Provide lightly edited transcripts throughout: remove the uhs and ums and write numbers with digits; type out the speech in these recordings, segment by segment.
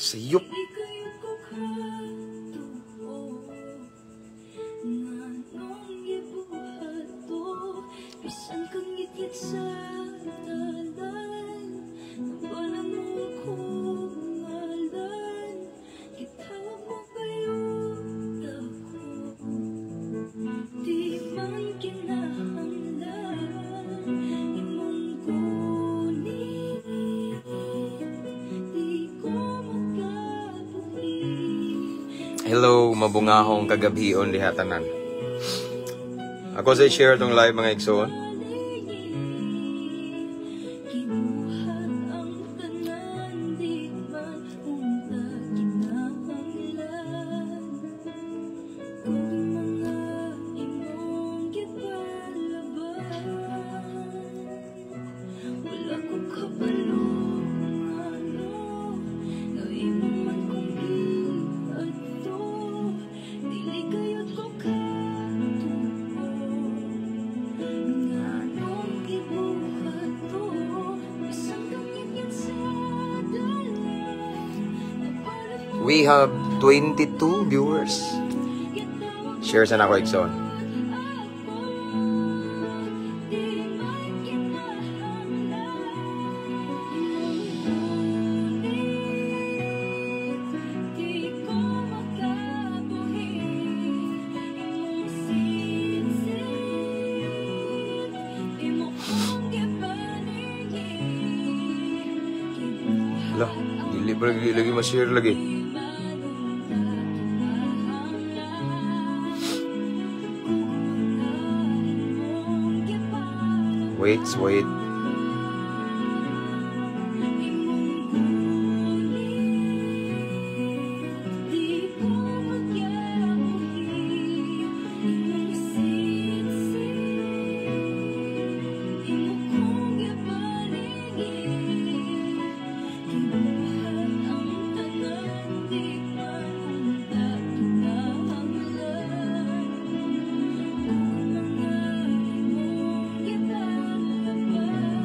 Sayop. Dili kayo ko katuo nganong gibuhat to, bisan kang ngitngit sa dalan. Nabalan mo akong ngalan, gitawag mo kayo ako. Di man kinahanglan imong kunin, di ko makabuhi. Hello, mabungahong kagabhion diha tanan. Ako sa share tong live, mga igsoon. Gibuhat ang tanan, di man unta kinahanglan kung mga imong gipalaban. Wala ko kabalo ngano nga imo man kong giadto. Dili kayod ko katuo nganong gibuhat to, bisan kang ngitngit sa dalan. Nabalan mo We have 22 viewers. Gitawag Share sa nako, igsoon. ako. Di man kinahanglan imong kunin, di ko makabuhi imong sisid, imo kong gipaningin. Lah, dili ba lagi, lagi ma-share lagi? Di man unta kinahanglan kung mga imong gipalaban. Wait, wait. Imong kunin, di ko magyabuhi imong sisid, imo kong gipaningin. Gibuhat ang tanan, di man unta kinahanglan kung mga imong gipalaban.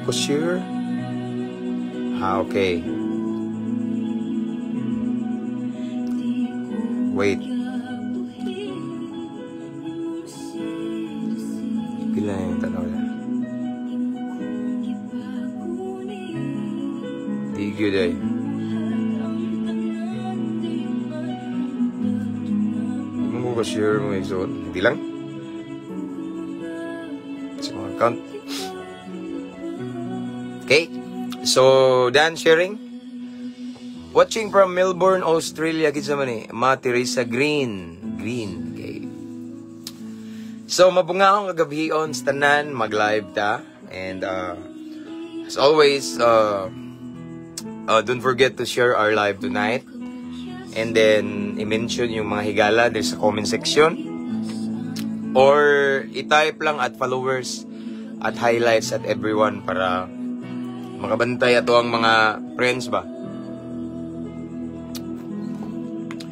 Ko share? Ah, okay. Di ko Wait. magabuhi imong sisid. Pila na yung tanaw niya? Imo kong gipakunin. Di gyud ay. Gibuhat ang tanan, di man unta kinahanglan Mo ko share, mga igsoon? Hindi lang. Sa mga account. Okay. So, done sharing. Watching from Melbourne, Australia, kinsa man ni? Ma Teresa Green. Green. Okay. So, mabungahong kagabhion sa tanan, mag-live ta. And, as always, don't forget to share our live tonight. And then, i-mention yung mga higala there sa comment section. Or, i-type lang at followers at highlights at everyone para makabantay ato ang mga friends ba.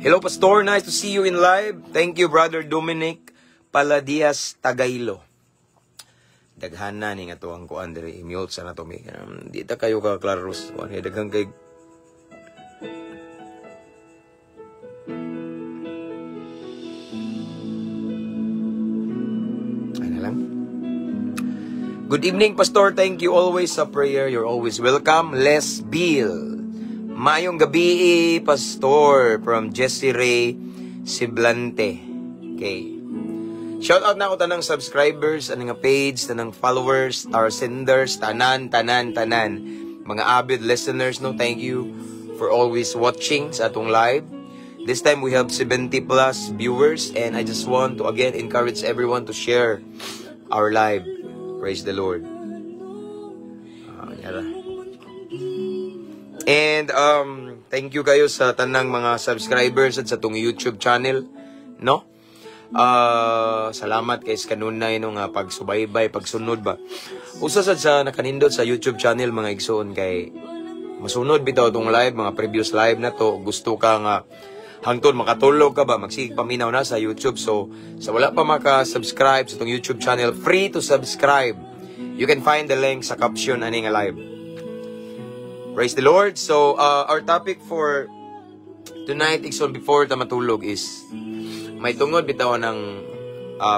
Hello, Pastor. Nice to see you in live. Thank you, Brother Dominic Paladias Tagailo. Daghan na ni nga to ang kuan diri, i-mute sa na to mi. Di ta kayo ka klaros kuan kay daghan kay. Ay na lang. Good evening, Pastor. Thank you always sa prayer. You're always welcome. Les Bill. Mayong gabi, Pastor, from Jesse Ray Siblante. Okay. Shout out na ako tanang subscribers, anang nga page, tanang followers, star senders, tanan, tanan, tanan. Mga avid listeners, no, thank you for always watching sa atong live. This time we have 70 plus viewers and I just want to again encourage everyone to share our live. Praise the Lord. Yara. And thank you kayo sa tanang mga subscribers at sa tong YouTube channel, no? Salamat kay kanunay no nga pagsubaybay, pagsunod ba. Usa sad sa nakanindot sa YouTube channel, mga igsoon, kay masunod bitaw tong live, mga previous live na to, gusto ka nga hangtod makatulog ka ba, magsige paminaw na sa YouTube. So, sa wala pa maka-subscribe sa tong YouTube channel, free to subscribe. You can find the link sa caption ani nga live. Praise the Lord. So, our topic for tonight, igsoon, before ta matulog is may tungod bitaw ng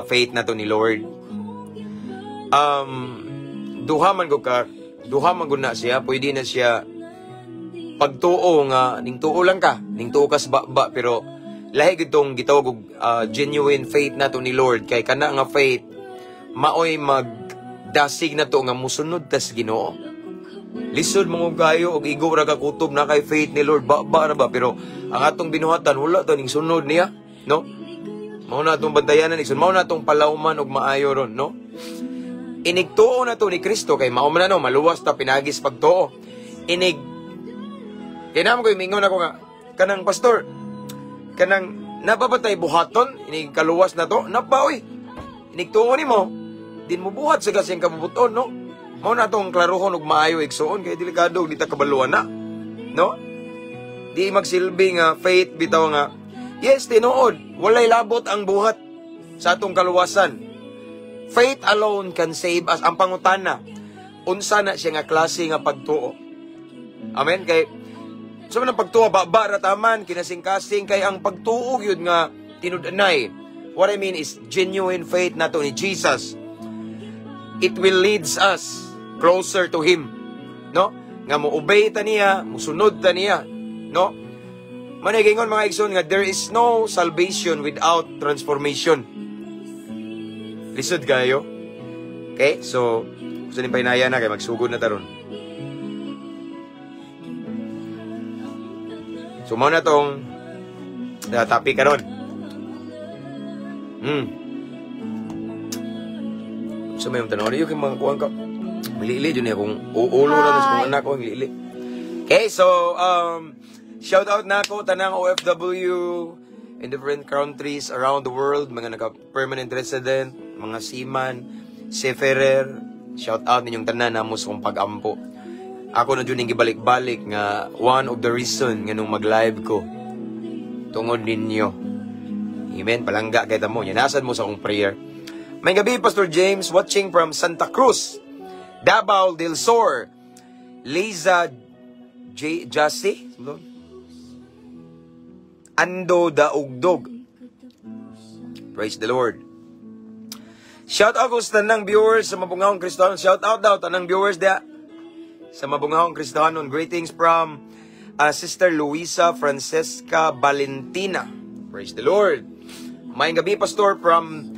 faith na to ni Lord. Duha man gud na siya, pwede na siya pagtuo nga ning tuo lang ka, ning tuo ka sa baba, pero lahi gid tong gitawag og genuine faith na to ni Lord, kay kana nga faith maoy magdasig na to nga musunod tas Ginoo. Lisod mo kayo og igo ra ka kutob na kay faith ni Lord, ba ra ba, pero ang atong binuhatan wala to ning sunod niya, no? Mao na atong bantayanan, igsoon, mao na atong palawman og maayo ron, no? Inigtuo na to ni Kristo kay mao man na, no, maluwas ta pinagis pagtuo. Inig kay namo ko mingon ako nga kanang pastor, kanang napapatay buhaton inig kaluwas na to napa oy. Inigtuo nimo din mo buhat sa kasing kabubuton, no? Mao na atong klarohon og maayo, igsoon, kay delikado og di ta kabaluan na, no? Di magsilbi nga faith bitaw nga yes, tinuod walay labot ang buhat sa atong kaluwasan. Faith alone can save us. Ang pangutana, unsa na siya nga klase nga pagtuo? Amen? Kay sa man ang pagtuo ba ra taman kinasing-kasing, kay ang pagtuo gyud nga tinud-anay. What I mean is genuine faith nato ni Jesus. It will leads us closer to Him. No? Nga mo obey ta niya, musunod ta niya, no? Manay gingon, mga igsoon, nga there is no salvation without transformation. Lisod kayo. Okay? So, gusto ni painaya na kay magsugod na taron. So, mao na tong topic karon. So, may tanaw niyo kay mga kuwan ka. Milili dyan niya kung uulo na sa kong anak ko, milili. Okay, so, shout out na ako, tanang OFW in different countries around the world, mga naka-permanent resident, mga seaman, seafarer, shout out ninyong tanan na mo sa kong pag-ampo. Ako na dyan yung gibalik-balik nga one of the reason nga nung mag-live ko, tungod ninyo. Amen, palangga kay tamo. Yanasan mo sa akong prayer. May gabi, Pastor James, watching from Santa Cruz, Davao del Sur. Liza J. Jassy? Ando Daugdog. Praise the Lord. Shout out ko sa tanang viewers sa Mabungahong Kristohanon. Shout out daw tanang viewers dia sa Mabungahong Kristohanon. Greetings from Sister Luisa Francesca Valentina. Praise the Lord. May gabi, Pastor, from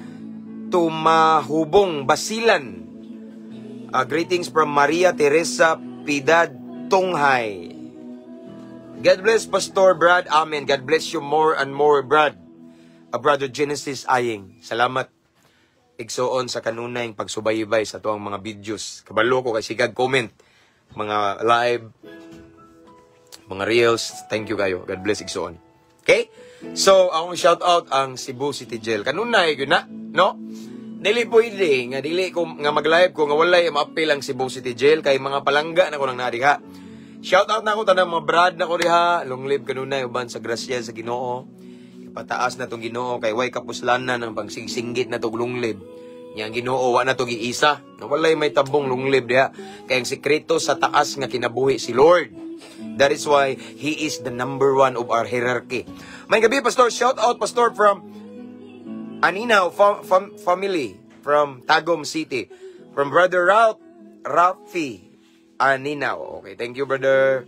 Tumahubong, Basilan. Greetings from Maria Teresa Pidad Tunghay. God bless, Pastor Brad. Amen. God bless you more and more, Brad. Brother Genesis Aying. Salamat igsoon sa kanunay pagsubaybay sa tuang mga videos. Kabalo ko kay sigag comment, mga live, mga reels. Thank you kayo. God bless, igsoon. Okay? So, akong shout out ang Cebu City Jail. Kanunay gyud na, no? Dili pwede nga dili ko nga mag-live ko nga walay maapil ang Cebu City Jail kay mga palangga na ko nang nadiha. Shout out na ako tanang mga brad na ko diha. Long live kanunay uban sa grasya sa Ginoo. Ipataas na tong Ginoo kay way kapuslanan ang pagsigsinggit na tog long live. Nya ang Ginoo wa na to giisa. Walay may tabong long live diha. Kay ang sekreto sa taas nga kinabuhi si Lord. That is why He is the number one of our hierarchy. May gabi, Pastor. Shout out, Pastor, from Aninaw family from Tagum City. From Brother Ralph Rafi Aninaw. Okay, thank you, brother.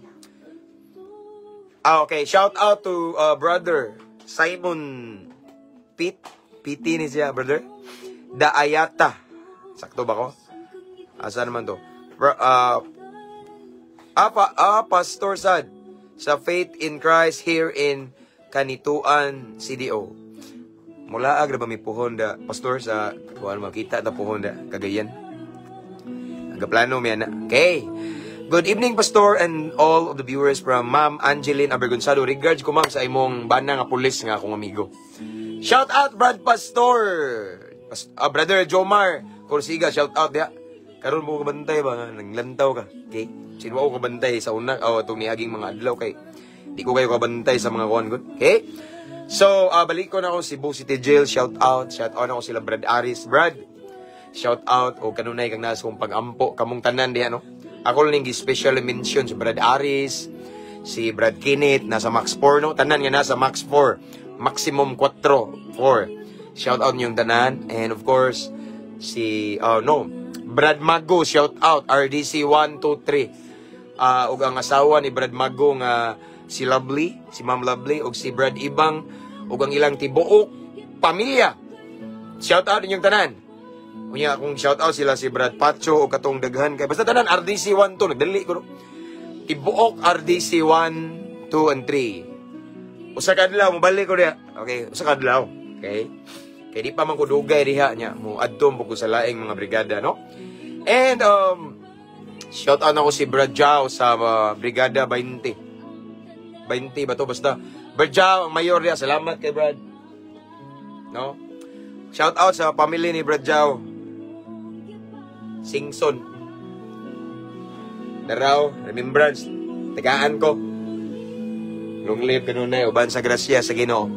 Okay, shout out to Brother Simon Pit. PT ni siya, brother. Daayata. Sakto ba ko? Asa naman to? Pastor Sad sa Faith in Christ here in Canitoan, CDO. Mula agra ba mi puhon da, pastor, sa kuan makita ta puhon da Cagayan. Nagaplano mi ana. Okay. Good evening, Pastor, and all of the viewers from Ma'am Angeline Abergonzado. Regards ko, ma'am, sa imong bana nga pulis nga akong amigo. Shout out, Brad Pastor. Brother Jomar Corsiga, shout out diha. Karon mo kabantay ba nanglantaw ka. Okay. Sino ako kabantay sa una oh itong niaging mga adlaw kay di ko kayo kabantay sa mga kuan gud. Okay? So, balik ko na ako Cebu City Jail, shout out. Shout out na ako sila Brad Aris. Brad, shout out o kanunay kang nasa kong pag-ampo kamong tanan diha, no. Ako lang special mention si Brad Aris, si Brad Kenneth, nasa Max 4, no? Tanan nga nasa Max 4. Maximum 4, 4. Shout out niyong tanan. And of course, si, oh no, Brad Mago, shout out, RDC 1, 2, 3. Ug ang asawa ni Brad Mago nga si Lovely, si Ma'am Lovely, ug si Brad Ibang, ug ang ilang tibuok pamilya. Shout out inyong tanan. Unya akong shout out sila si Brad Pacho o katong daghan kay basta tanan RDC 1 2, nagdali ko, no? Tibuok RDC 1, 2 and 3. Usa ka adlaw mobalik ko diha. Okay, usa ka adlaw. Okay? Kay di pa man ko dugay diha nya mo adto mo ko sa laing mga brigada, no? And shout out nako si Brad Jao sa Brigada 20. 20 ba to, basta Brad Jao ang mayor diha. Salamat kay Brad. No? Shout out sa family ni Brad Jao. Singson. Daraw, remembrance. Tagaan ko. Long live kanunay, uban sa grasya sa Ginoo.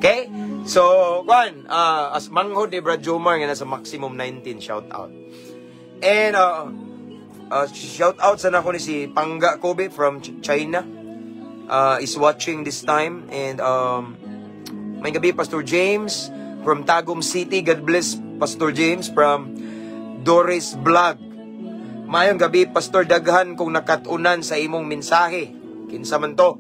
Okay? So, kwan, as manghod ni Brad Jomar nga nasa maximum 19, shout out. And, shout out sa nako ni si Pangga Kobe from China. Is watching this time. And, maayong gabii, Pastor James from Tagum City. God bless, Pastor James from Doris Vlog. Maayong gabi, Pastor, daghan kong nakatunan sa imong mensahe. Kinsa man to?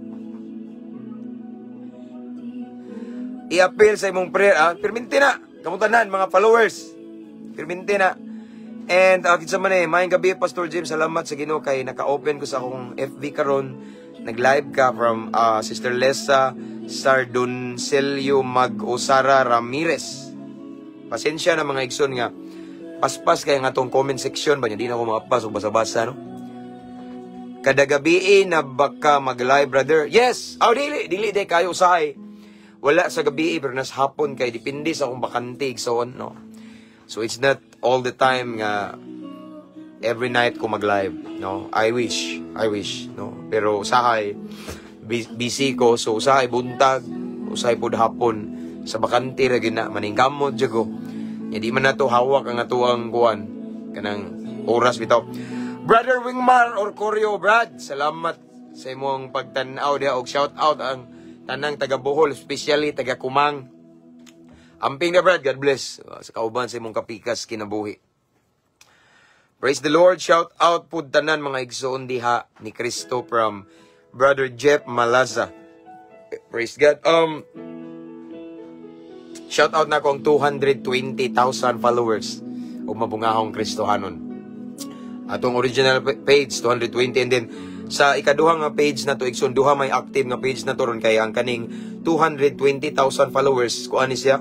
I-appeal sa imong prayer. Ah, pirminti na. Kamutanan, mga followers. Pirminti na. And kinsa man eh, maayong gabi, Pastor James, salamat sa Ginoo kay naka-open ko sa akong FB karon. Nag-live ka from Sister Lesa Sardoncelio Mag-Osara Ramirez. Pasensya na, mga igsoon, nga paspas kay nga atong comment section ba niya, di na ako makapas og basa-basa, no. Kada gabi na baka mag-live, brother? Yes. Oh, dili dili day kayo usahay. Wala sa gabi pero nas hapon kay depende sa akong bakante, igsoon, no. So it's not all the time nga every night ko mag-live, no. I wish, I wish, no. Pero usahay busy ko, so usahay buntag, usahay pud hapon, sa bakante ra gyud na, maningkamot jud ko. Ya, di man nato hawak ang atuang kuan kanang oras bitaw. Brother Wingmar Orcorio, Brad, salamat sa imong pagtan-aw diha og shout out ang tanang taga Bohol, especially taga Kumang. Amping na, Brad, God bless sa kauban sa imong kapikas kinabuhi. Praise the Lord, shout out pud tanan mga igsoon diha ni Kristo from Brother Jeff Malaza. Praise God. Shout out na akong 220,000 followers ug mabungahong Kristohanon. Atong original page 220, and then sa ikaduha nga page na to, igsoon, duha may active nga page na to ron kay ang kaning 220,000 followers kuan ni siya.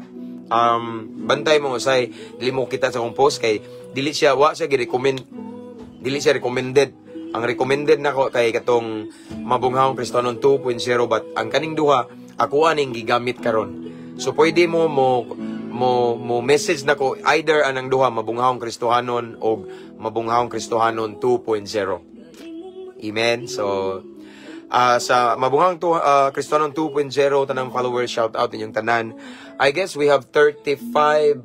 Bantay mo usay, dili mo kita sa akong post kay dili siya, wa siya gi-recommend, dili siya recommended. Ang recommended nako kay katong mabunghahong Kristohanon 2.0, but ang kaning duha ako aning gigamit karon. So pwede mo mo mo mo message nako either anang duha, mabunghahong Kristohanon o mabunghahong Kristohanon 2.0. Amen. So sa mabunghang Kristohanon 2.0 tanang followers, shout out inyong tanan. I guess we have 35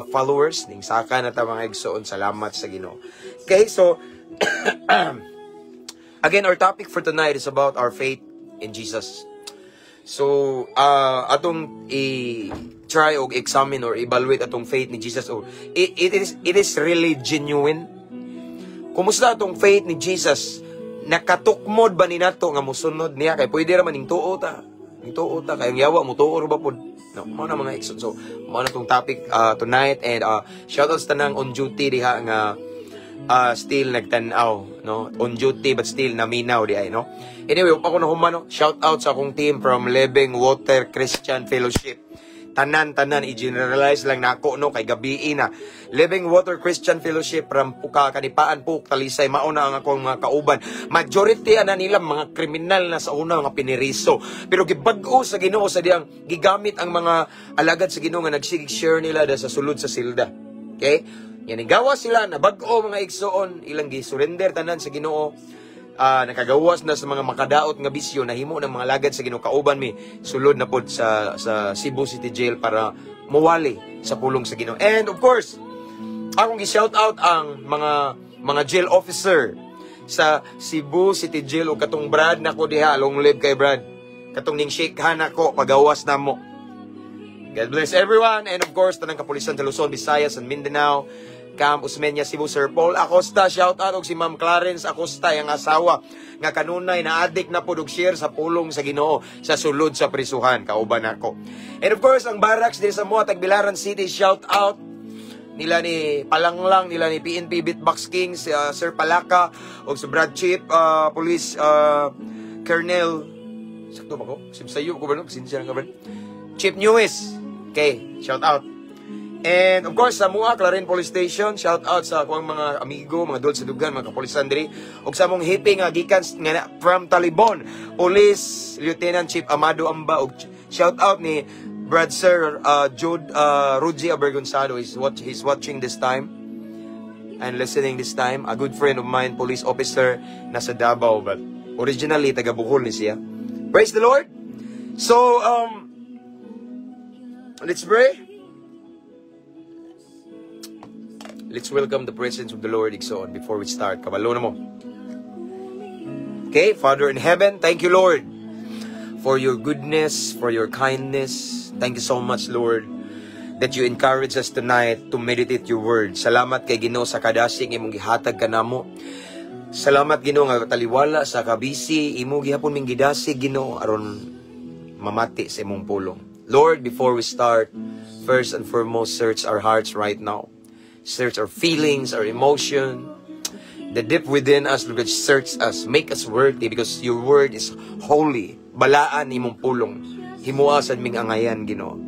followers ning saka na ta, mga igsoon. Salamat sa Ginoo. Okay, so again, our topic for tonight is about our faith in Jesus. So, atong i-try og examine or evaluate atong faith ni Jesus or it is really genuine. Kumusta atong faith ni Jesus? Nakatukmod ba ni nato nga musunod niya? Kay pwede ra man ning tuo ta. Ning tuo ta kay ang yawa mo tuo ra ba pod? No, mao na, mga igsoon. So, mao na tong topic tonight and shout out sa tanang on duty diha nga still nagtan-aw, no? On duty but still naminaw di ay, no? Anyway, pa ko na humano, shout out sa akong team from Living Water Christian Fellowship. Tanan tanan, i-generalize lang nako, no, kay gabii na. Living Water Christian Fellowship from Puka, Kanipaan, Puk, Talisay, mao na ang akong mga kauban. Majority ana nila mga kriminal na sa una, mga piniriso. Pero gibag-o sa Ginoo sa diyang gigamit ang mga alagad sa Ginoo nga nagsigig share nila da sa sulod sa silda. Okay? Yan gawa sila na bag-o, mga igsoon, ilang gi-surrender tanan sa Ginoo. Nakagawas na sa mga makadaot nga bisyo, nahimo ng mga lagad sa Ginoo, kauban mi sulod na pod sa Cebu City Jail para muwali sa pulong sa Ginoo. And of course, akong gi-shout out ang mga jail officer. Sa Cebu City Jail o katong Brad nako diha, long live kay Brad. Katong ning shake hand ako pagawas namo. God bless everyone and of course tanang kapulisan sa Luzon, Visayas and Mindanao. Camp Osmeña Cebu, Sir Paul Acosta, shout out og si Ma'am Clarence Acosta, ang asawa nga kanunay na adik na pud og share sa pulong sa Ginoo sa sulod sa prisuhan, kauban nako. And of course, ang barracks diri sa Mua, Tagbilaran City, shout out nila ni Palanglang, nila ni PNP Beatbox King, si Sir Palaka, og si Brad Chip, Police Colonel, sakto ba ko? Simsayo ko ba no? Pasensya na ka ba? Chief Newis. Okay, shout out. And of course, sa Mua, Clarin Police Station, shout out sa akong mga amigo, mga dol sa dugan, mga kapulisan diri. Ug sa among hippie nga gikan nga from Talibon, Police Lieutenant Chief Amado Amba, ug shout out ni Brad Sir Jude Ruji Abergonzado is what he's watching this time and listening this time. A good friend of mine, police officer, nasa Davao, but originally taga Bohol ni siya. Praise the Lord. So, let's pray. Let's welcome the presence of the Lord, igsoon, before we start. Kabalo na mo. Okay, Father in heaven, thank you, Lord, for your goodness, for your kindness. Thank you so much, Lord, that you encourage us tonight to meditate your word. Salamat kay Ginoo sa kadasig imong gihatag kanamo. Salamat, Ginoo, nga taliwala sa kabisi imo gihapon ming gidasig, Ginoo, aron mamati sa imong pulong. Lord, before we start, first and foremost, search our hearts right now. Search our feelings, our emotion, the deep within us, Lord God, search us, make us worthy because your word is holy. Balaan imong pulong. Himua sad ming angayan, Ginoo.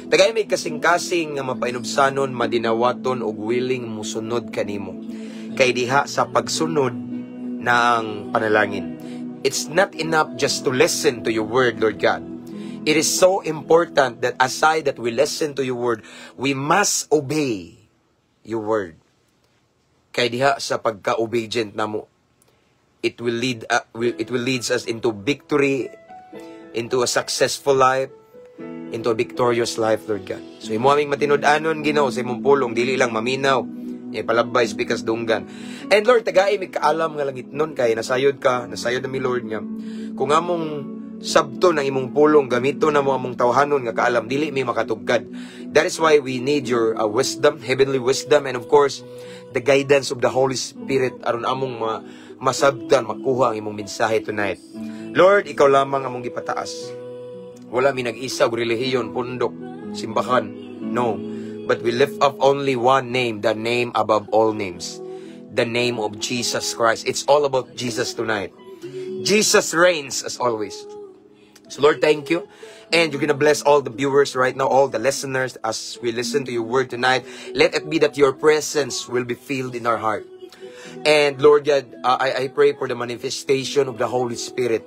Tagay may kasing-kasing nga mapainubsanon, madinawaton ug willing musunod kanimo. Kay diha sa pagsunod na ang panalangin. It's not enough just to listen to your word, Lord God. It is so important that aside that we listen to your word, we must obey your word. Kay diha sa pagka-obedient namo, it will leads us into victory, into a successful life, into a victorious life, Lord God. So imo aming matinud-anon, Ginoo, sa imong pulong, dili lang maminaw, palabay pikas dunggan. And Lord, tagai mi kaalam nga langit nun kay nasayod ka, nasayod na mi, Lord, nga kung among sabto ng imong pulong gamito na mo among tawhanon nga kaalam, dili mi makatugkad. That is why we need your wisdom, heavenly wisdom, and of course the guidance of the Holy Spirit aron among masabtan, makuha ang imong mensahe tonight. Lord, ikaw lamang among gipataas. Wala mi nag-isa og relihiyon, pundok, simbahan. No. But we lift up only one name, the name above all names. The name of Jesus Christ. It's all about Jesus tonight. Jesus reigns as always. So Lord, thank you. And you're gonna bless all the viewers right now, all the listeners as we listen to your word tonight. Let it be that your presence will be filled in our heart. And Lord God, I pray for the manifestation of the Holy Spirit.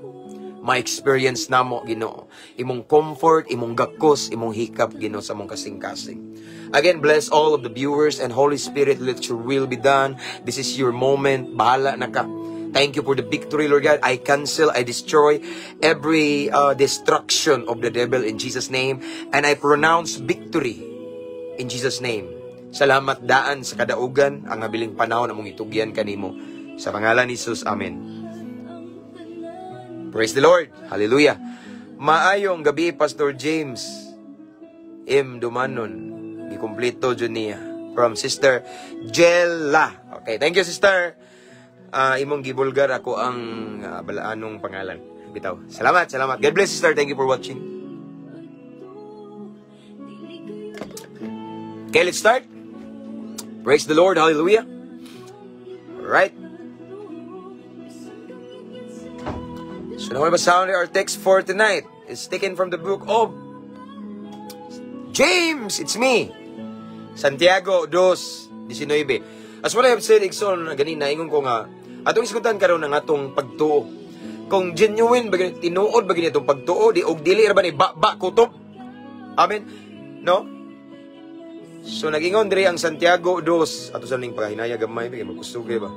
Ma-experience namo, Ginoo, imong comfort, imong gakos, imong hikap, Ginoo, sa among kasing-kasing. Again, bless all of the viewers and Holy Spirit, let your will be done. This is your moment. Bahala na ka. Thank you for the victory, Lord God. I cancel, I destroy every destruction of the devil in Jesus' name. And I pronounce victory in Jesus' name. Salamat daan sa kadaugan, ang nabiling panahon among itugyan kanimo. Sa pangalan ni Jesus, Amen. Praise the Lord. Hallelujah. Maayong gabi, Pastor James M. Dumanon. Gikumpleto jud niya. From Sister Jella. Okay, thank you, Sister. Imong gibulgar ako ang balaanong pangalan. Bitaw. Salamat, salamat. God bless, Sister. Thank you for watching. Okay, let's start. Praise the Lord. Hallelujah. All right. So now we sound our text for tonight. It's taken from the book of James. It's me. Santiago 2:19. As what I have said, igsoon, ganina, ingon ko nga, atong isgutan karon ang atong pagtuo. Kung genuine ba gani, tinuod ba gani atong pagtuo, di og dili ra ba ni ba kutob? Amen. No? So nagingon diri ang Santiago 2 ato sa ning paghinaya gamay ba magkusog ba.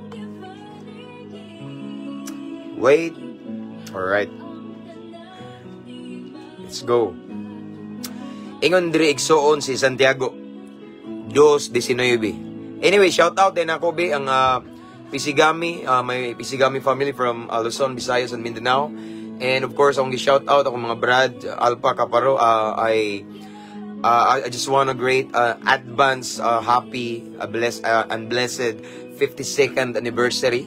Wait. All right. Let's go. Ingon diri igsoon si Santiago 2:19. Anyway, shout out din ako be ang Pisigami, my Pisigami family from Luzon, Visayas, and Mindanao. And of course, akong gi-shout out akong mga brad, Alpha Kaparo, I just want to great advance happy, bless, and blessed 52nd anniversary.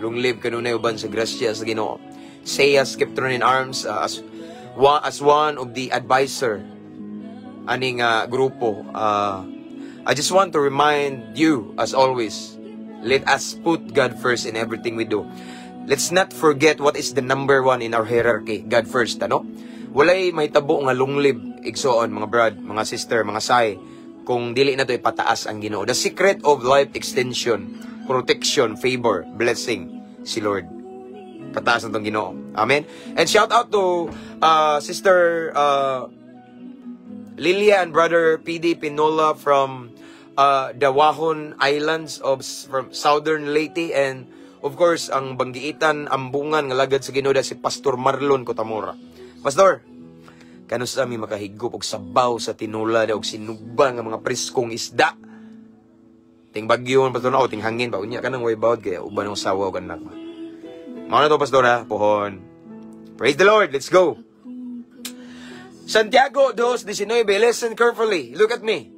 Long live kanunay uban sa grasya sa Ginoo. Saya Skiptron in Arms as one of the advisor aning grupo. I just want to remind you, as always, let us put God first in everything we do. Let's not forget what is the number one in our hierarchy. God first, ano? Walay mahitabo nga long live, igsoon, mga brad, mga sister, mga say, kung dili na to ipataas ang Ginoo. The secret of life extension, protection, favor, blessing, si Lord. Pataas na tong Ginoo. Amen? And shout out to Sister Lilia and Brother PD Pinola from the Wahon Islands of from Southern Leyte, and of course ang banggiitan ambungan nga lagad sa Ginoo si Pastor Marlon Cotamora. Pastor, kanus-a mi makahigop og sabaw sa tinula og sinugba nga mga preskong isda? Ting bagyo man, Pastor, na o ting hangin ba, unya kanang way bawd kay uban ang sawa og anak. Mao na to, Pastor, ha, pohon. Praise the Lord. Let's go. Santiago 2:19. Listen carefully. Look at me.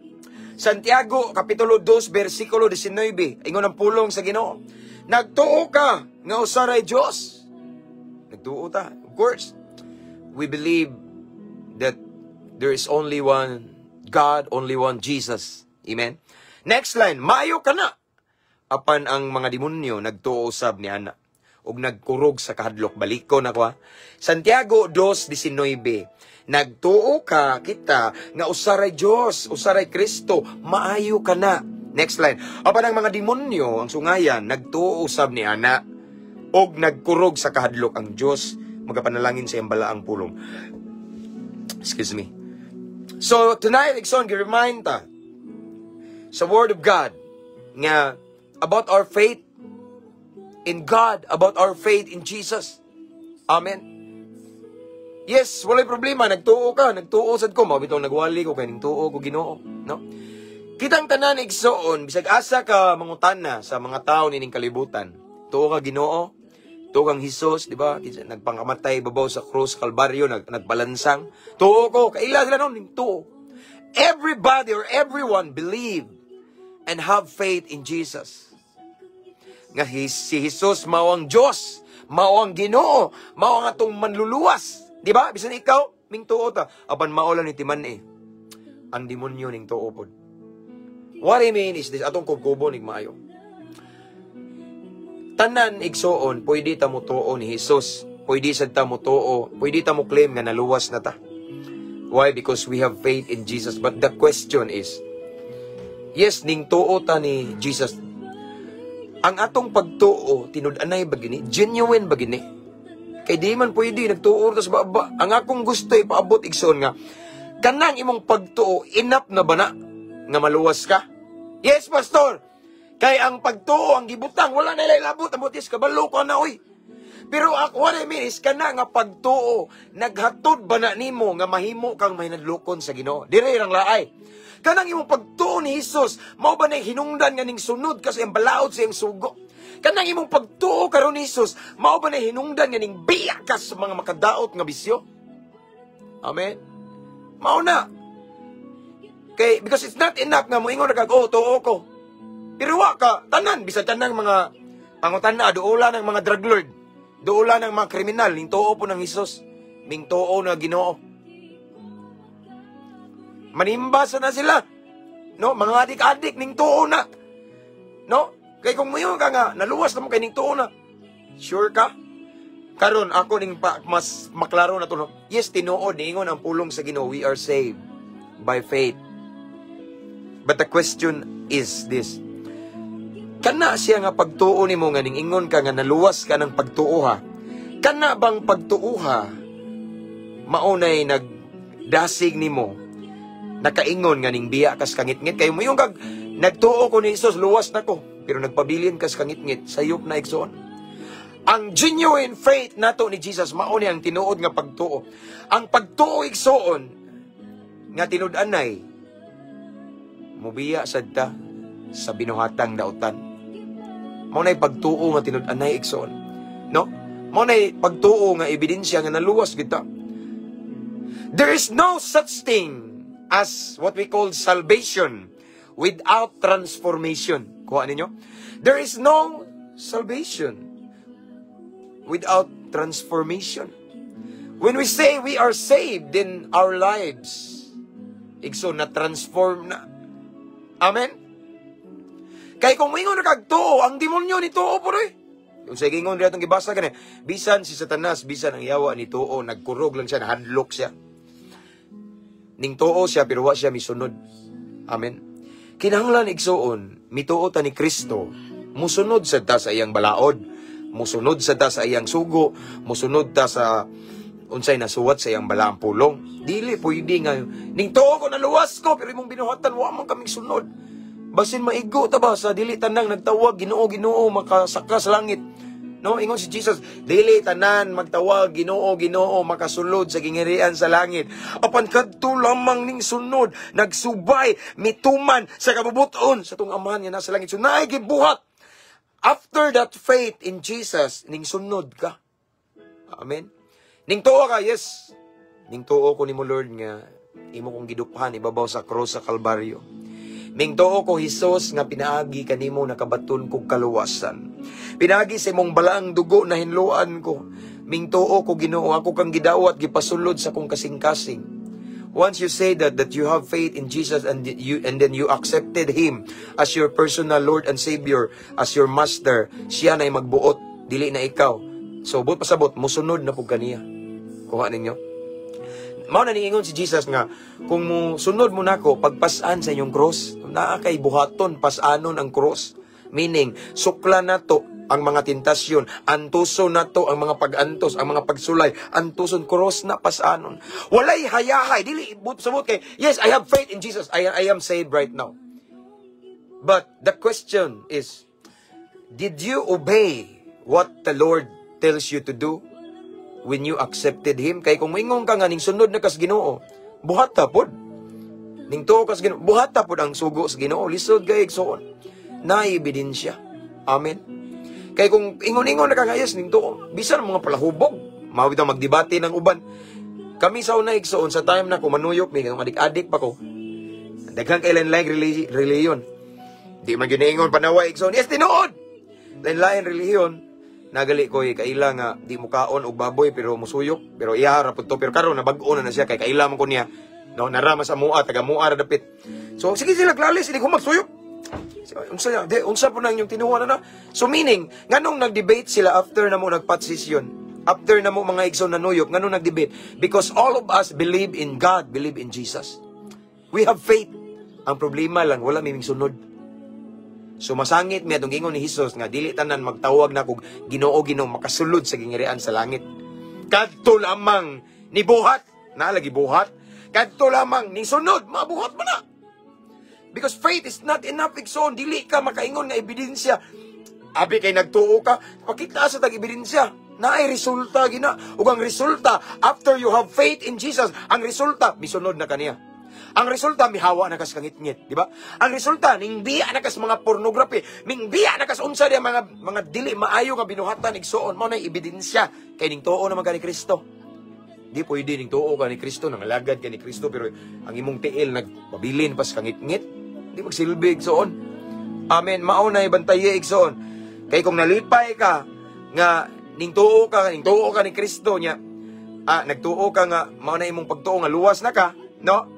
Santiago, Kapitulo 2, versikulo 19. Ingon ang pulong sa Ginoo. Nagtuo ka nga usa ray Dios. Nagtuo ta. Of course. We believe that there is only one God, only one Jesus. Amen. Next line, maayo ka na. Apan ang mga demonyo nagtuo usab ni ana ug nagkurog sa kahadlok. Baliko na ko ha. Santiago 2:19. Nagtuo ka kita nga usa ray Dios, usa ray Kristo, maayo ka na. Next line. Apan ang mga demonyo, ang sungayan, nagtuo usab ni ana og nagkurog sa kahadlok. Ang Dios magapanalangin sa iyang balaang pulong. Excuse me. So tonight, igsoon, gi-remind ta sa Word of God nga about our faith in God, about our faith in Jesus. Amen. Yes, walay problema, nagtuo ka, nagtuo sad ko, mao bitong nagwali ko kay ning tuo ko Ginoo, no? Kitang tanan, igsoon, bisag asa ka mangutana sa mga tao nining kalibutan. Tuo ka Ginoo, tuo kang Hesus, di ba? Nagpangkamatay babaw sa krus, Kalbaryo, nagpalansang. Tuo ko, kaila sila noon, ning tuo. Everybody or everyone believe and have faith in Jesus. Nga si Jesus mao ang Dios, mao ang Ginoo, mao ang atong manluluwas. Di ba? Bisan ikaw, ming tuo ta. Apan mao lang ni timan eh. Ang demonyo ning tuo pod. What I mean is this, atong kubkubo ning maayo. Tanan, igsoon, pwede ta mo tuo ni Jesus. Pwede sad ta mo tuo, pwede ta mo claim nga naluwas na ta. Why? Because we have faith in Jesus. But the question is, yes, ning tuo ta ni Jesus. Ang atong pagtuo, tinud-anay ba gini? Genuine ba gini? Kay di man pwede, nagtuo ta sa baba. Ang akong gusto ipaabot, igsoon, nga kanang imong pagtuo, enough na ba na nga maluwas ka? Yes, Pastor. Kay ang pagtuo, ang gibutang, wala na ilabot. Ang butis, kabalo ko na, oy. Pero ako, what I mean is, kana nga pagtuo, naghatod ba na nimo nga mahimo kang mahinadlokon sa Ginoo? Dire rang laay. Kanang imong pagtuo ni Jesus, mao ba na hinungdan nga ning sunod ka sa iyang balaod, sa iyang sugo? Kanang imong pagtuo karon ni Jesus, mao ba na hinungdan nga ning biya ka sa mga makadaot nga bisyo? Amen. Mao na. Kay because it's not enough nga moingon ra kag, "Oh, tuo ko." Pero wa ka tanan, bisan tanang mga pangutana, duola ng mga drug lord, duola ng mga kriminal, ning tuo po ng Jesus, ning tuo na Ginoo. Manimbasa na sila. No, mga adik-adik ning tuo na. No? Kay kung moingon ka nga naluwas na mo kay ning tuo na. Sure ka? Karon ako ning pa, mas maklaro na to. No? Yes, tinuod niingon ang pulong sa Ginoo, we are saved by faith. But the question is this. Kana siya nga pagtuo nimo nga ning ingon ka nga naluwas ka ng pagtuo ha. Kana bang pagtuo ha maunay nagdasig nimo nakaingon nga ning biya kas kangitngit? Kayo mo yung kag nagtuo ko ni Jesus, luwas na ko, pero nagpabilin kas kangitngit, sayop na, igsoon. Ang genuine faith nato ni Jesus, mao ni ang tinuod nga pagtuo. Ang pagtuo, igsoon, nga tinud-anay mubiya sad ta sa binuhatang dautan. Mao na'y pagtuo nga tinud-anay, igsoon. No? Mao na'y pagtuo nga ebidensya nga naluwas kita. There is no such thing as what we call salvation without transformation. Kuha ninyo? There is no salvation without transformation. When we say we are saved, then our lives, igsoon, na transform na. Amen? Kay kung moingon na kag tuo, ang demonyo ni tuo po eh. Yung sa ingon diha atong gibasa gani, bisan si Satanas, bisan ang yawa ni tuo, nagkurog lang siya, nahadlok siya. Ning tuo siya pero wa siya misunod. Amen. Kinahanglan, igsuon, mituo ta ni Kristo, musunod sa ta sa iyang balaod, musunod sa ta sa iyang sugo, musunod ta sa unsay nasuwat sa iyang balaang pulong. Dili pwede nga ning tuo ko, naluwas ko, pero imong binuhatan wa man kaming sunod. Basin maigo ta ba sa dili tanang nagtawag "Ginoo, Ginoo" makasaka sa langit. No, ingon si Jesus, dili tanan magtawag "Ginoo, Ginoo" makasulod sa gingharian sa langit. Apan kadto lamang ning sunod, nagsubay, mituman sa kabubuton sa atong Amahan nga nasa langit. So naay gibuhat. After that faith in Jesus, ning sunod ka. Amen. Ning tuo ka, yes. Ning tuo ko nimo, Lord, nga imo kong giduphan ibabaw sa cross sa Kalbaryo. Ning tuo ko, Hesus, nga pinaagi kanimo nakabaton kog kaluwasan. Pinaagi sa imong balaang dugo na hinloan ko. Ming tuo ko, Ginoo, ako kang gidawat, gipasulod sa akong kasing-kasing. Once you say that that you have faith in Jesus and then you accepted him as your personal Lord and Savior, as your master, siya na magbuot, dili na ikaw. So buot pasabot, musunod na pud kaniya. Kuha ninyo? Mao na niingon si Jesus nga kung mo sunod mo nako, pagpasan sa inyong cross, naa kay buhaton, pasanon ang cross. Meaning, sukla nato ang mga tentasyon, antuson nato ang mga pag-antos, ang mga pagsulay, antuson, cross na pasanon. Walay hayahay, dili but sabot kay yes, I have faith in Jesus. I am saved right now. But the question is, did you obey what the Lord tells you to do when you accepted Him? Kay kung moingon ka nga ning sunod na kas Ginoo, buhat ta pod. Ning tuo kas Ginoo, buhat ta pod ang sugo sa Ginoo, lisod kay, igsoon. Naay ebidensya. Amen. Kay kung ingon-ingon na ka nga yes ning tuo, bisan ang mga palahubog, mao bitaw magdebate ng uban. Kami sa una, igsoon, sa time na ko manuyok mi, kung adik-adik pa ko. Daghan kay lain-lain relihiyon. Di man gyud ingon panaway, igsoon. Yes, tinuod. Lain-lain relihiyon. Nagali ko eh, kaila nga di mo kaon og baboy pero musuyok, pero iya ra pud to, pero karon nabag-o na na siya kay kaila man ko niya, no, nara man sa mua, taga mua ra dapit. So sige sila klalis, hindi ko magsuyok. Unsa niya di unsa po nang inyong tinuha na na. So meaning, nganong nag-debate sila after na mo nagpat session, after na mo, mga igsoon, nanuyop, nganong nag-debate? Because all of us believe in God, believe in Jesus. We have faith. Ang problema lang, wala may sunod. So masangit mi atong ingon ni Jesus nga dili tanan magtawag na kog "Ginoo, Ginoo" makasulod sa gingharian sa langit. Kadto lamang ni buhat, na lagi buhat. Kadto lamang ni sunod, mabuhat man na. Because faith is not enough, igsoon. Dili ka makaingon nga ebidensya. Abi kay nagtuo ka, pakita sa tag ebidensya. Naay resulta gina. Ug ang resulta after you have faith in Jesus, ang resulta misunod na kaniya. Ang resulta, mihawa na kas kangitngit, di ba? Ang resulta, ning biya na kas mga pornography, ning biya na kas unsa diya mga dili maayo nga binuhatan, igsuon, mao na ebidensya kay ning tuo naman ka ni Kristo. Di pwede ning tuo ka ni Kristo, nangalagad ka ni Kristo, pero ang imong tiil nagpabilin pas kangitngit. Di magsilbi, igsuon. Amen. Mao na ibantaye, igsuon. Kay kung nalipay ka nga ning tuo ka ni Kristo niya, nagtuo ka nga mao na imong pagtuo nga luwas na ka, no?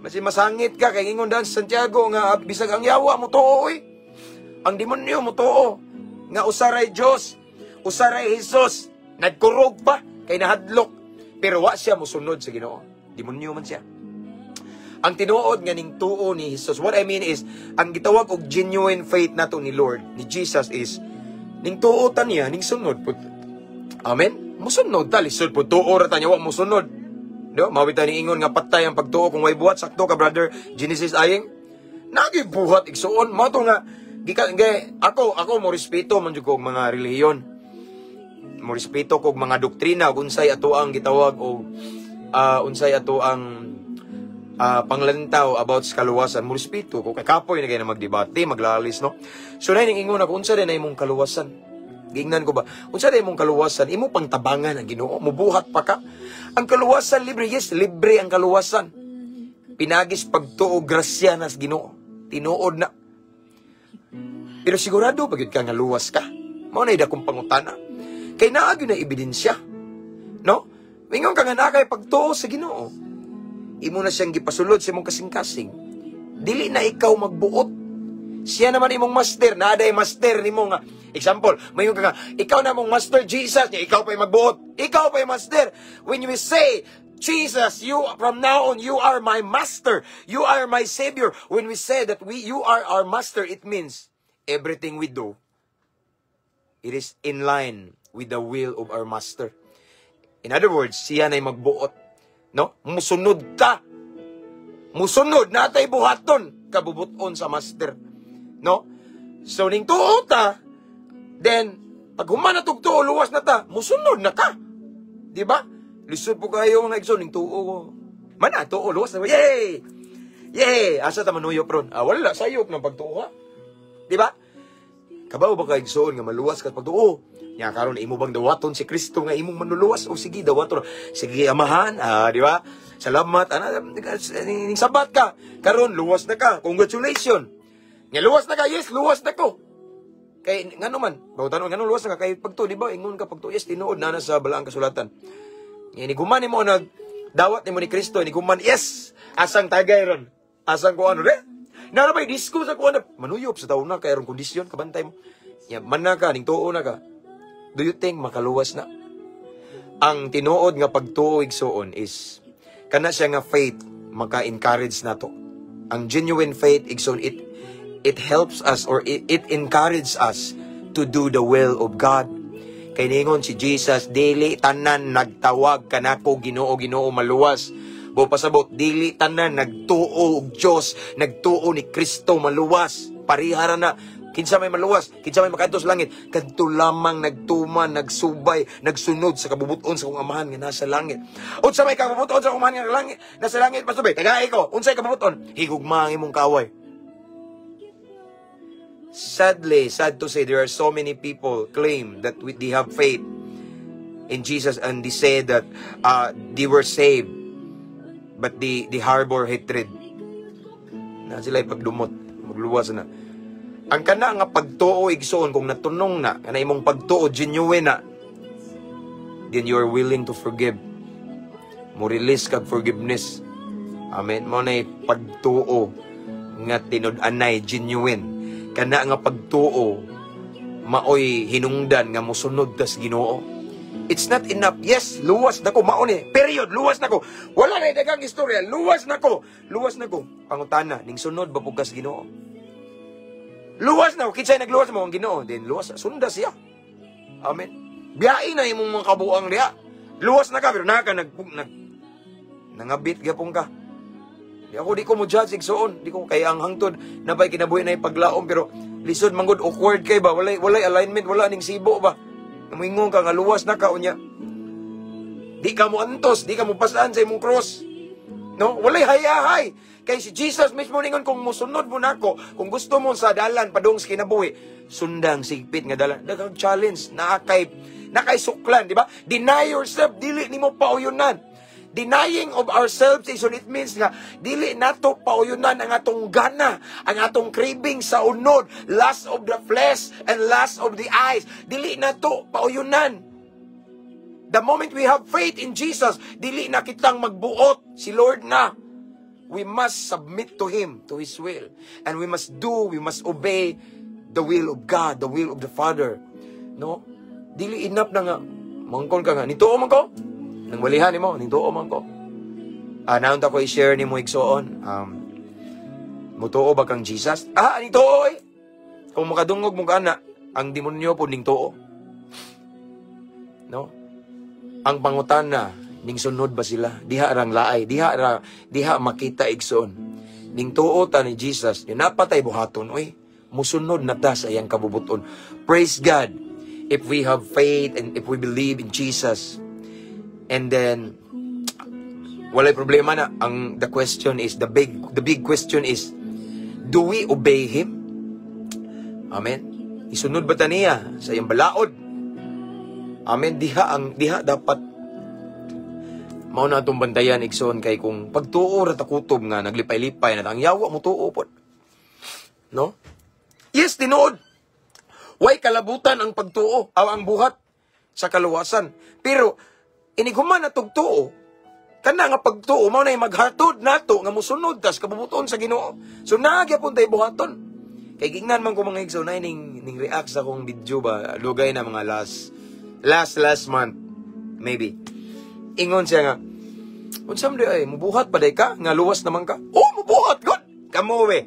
Masi masangit ka kay ingon dan sa Santiago nga bisag ang yawa mo tuo oy. Ang demonyo mo tuo nga usaray Dios, usaray Jesus, nagkurog pa kay nahadlok, pero wa siya mosunod sa Ginoo. Demonyo man siya. Ang tinuod nga ning tuo ni Jesus, what I mean is, ang gitawag og genuine faith nato ni Lord, ni Jesus is, ning tuo ta niya, ning sunod pud. Amen? Musunod ta, lisod pud tuo ra ta niya, wa musunod. No, mao bitaw ni ingon nga patay ang pagtuo kung way buhat. Sakto ka, brother Genesis Ayeng. Nagibuhat, igsuon, mao to nga gikan gay ako mo respeto man jud ko og mga relihiyon. Mo respeto ko og mga doktrina ug unsay ato ang gitawag og unsay ato ang Panglantaw about sa kaluwasan, mo respeto ko kay kapoy na kay na magdebate, maglalis, no. So nay ning ingon ako, unsa din na imong kaluwasan? Gingnan ko ba? Unsa din imong kaluwasan? Imo pang tabangan ang Ginoo, mubuhat pa ka. Ang kaluwasan libre, yes, libre ang kaluwasan. Pinagis pagtuo, grasya nas Ginoo. Tinuod na. Pero sigurado pa gyud ka nga luwas ka? Mao na dakong pangutana. Kay naa gyud na ebidensya. No? Mingon ka nga naa kay pagtuo sa Ginoo. Imo na siyang gipasulod sa imong kasing-kasing. Dili na ikaw magbuot. Siya naman imong master, naa day master nimo nga. Example, mayon ka nga, ikaw na mong master Jesus, niya, ikaw pa'y magbuot. Ikaw pa'y master. When you say, "Jesus, you from now on you are my master. You are my savior." When we say that we you are our master, it means everything we do, it is in line with the will of our master. In other words, siya na'y magbuot. No? Musunod ka. Musunod naa tay buhaton kabubuton sa master. No? So ning tuo ta, then pag human na tugtuo, luwas na ta, musunod na ka. Di ba? Lisod po kayo, mga igsoon, ning tuo ko. Mana, tuo, luwas na. Yay! Yay! Asa ta manuyop ron? Ah, wala, sayop ng pagtuo ha. Di ba? Kabaw ba ka, igsoon, nga maluwas ka pagtuo? Nya karon imo bang dawaton si Kristo nga imong manuluwas? O sige, dawaton. Sige, Amahan, ah, di ba? Salamat, ana, ning sabat ka. Karon luwas na ka. Congratulations. Nga luwas na ka, yes, luwas na ko. Kay ngano man, bawtan ngano luwas na ka kay pagtuo, di ba? Ingon ka pagtuo, yes, tinuod na na sa balaang kasulatan. Nga niguman nimo nag dawat nimo ni Kristo, niguman, yes. Asang tagay ron? Asang kuan re? Nara ba disco sa kuan manuyop sa taon na kay ron kondisyon kabantay mo. Ya man na ka ning tuo na ka. Do you think makaluwas na? Ang tinuod nga pagtuo, igsuon, is kana siya nga faith maka-encourage nato. Ang genuine faith, igsoon, it helps us or it encourages us to do the will of God. Kay ningon si Jesus, "Dili tanan nagtawag kanako Ginoo, Ginoo maluwas." Bo pasabot, dili tanan nagtuo og Dios, nagtuo ni Kristo maluwas. Parihara na. Kinsa may maluwas, kinsa may makadto sa langit, kadto lamang nagtuman, nagsubay, nagsunod sa kabubuton sa kong Amahan nga nasa langit. Unsa may kabubuton sa akong Amahan nga langit, nasa langit, Pastor Bay? Tagay ko, unsay kabubuton? Higugma ang imong kaaway. Sadly, sad to say, there are so many people claim that they have faith in Jesus and they say that they were saved, but they harbor hatred. Na sila pagdumot, magluwas na. Ang kana nga pagtuo, igsoon, kung natunong na, kana imong pagtuo, genuine na, then you are willing to forgive. Mo release kag forgiveness. Amen. Mo na pagtuo nga tinud-anay, genuine. Kana nga pagtuo maoy hinungdan nga mosunod tas Ginoo. It's not enough. Yes, luwas na ko mao ni. Period, luwas na ko. Wala na daghang istorya. Luwas na ko. Luwas na ko. Pangutana, ning sunod ba pud kas Ginoo? Luwas na ko. Kinsay nagluwas mo? Ang Ginoo. Then luwas, sunda siya. Amen. Biyain na imong mga kabuang diha. Luwas na ka pero naka nag, nag nangabit gyapon ka. Di ako di ko mo judge, igsoon. Di ko kay ang hangtod na bay kinabuhi na paglaom pero lisod manggod, awkward kay ba, walay alignment, wala ning sibo ba. Muingon ka nga luwas na ka unya. Di ka mo antos, di ka mo pasaan sa imong cross. No, walay hayahay. Kay si Jesus mismo ningon, "Kung musunod mo nako, kung gusto mo sa dalan padung sa kinabuhi, sundang sigpit nga dalan." Daghang challenge, nakay suklan, di ba? Deny yourself, dili nimo pauyunan. Denying of ourselves is it means nga dili nato pauyunan ang atong gana, ang atong craving sa unod, lust of the flesh and lust of the eyes. Dili nato pauyunan. The moment we have faith in Jesus, dili na kitang magbuot, si Lord na. We must submit to Him, to His will. And we must do, we must obey the will of God, the will of the Father. No? Dili enough na nga, mangkon ka nga, nituo man ko? Nang walihan nimo, nituo man ko. Ah, naon ta ko i-share nimo, igsoon. Mutuo ba kang Jesus? Ah, nituo eh. Kung makadungog mo ka na, ang demonyo po ning tuo. No? Ang pangutana, ning sunod ba sila? Diha rang laay, diha ra, diha makita, igsoon. Ning tuo ta ni Jesus, yun napatay buhaton, oy. Musunod na ta sa iyang kabubuton. Praise God. If we have faith and if we believe in Jesus, and then Walay problema na. Ang the question is, the big question is, do we obey Him? Amen. Isunod ba ta niya sa iyang balaod? Amen. Diha dapat mao na atong bantayan, igsoon, kay kung pagtuo ra ta kutob nga naglipay-lipay na ta, ang yawa mo tuo pod. No? Yes, tinuod. Way kalabutan ang pagtuo, aw ang buhat sa kaluwasan. Pero inig human na tuo, kana nga pagtuo mao nay maghatod nato nga mosunod tas kabubuton sa Ginoo. So naa gyapon tay buhaton. Kay gingnan man ko, mga igsoon, na ning react sa akong video ba, lugay na, mga last last last month maybe. Ingon siya nga, "Unsa man diay, mubuhat pa diay ka nga luwas naman ka?" Oh, mubuhat god. Kamo we.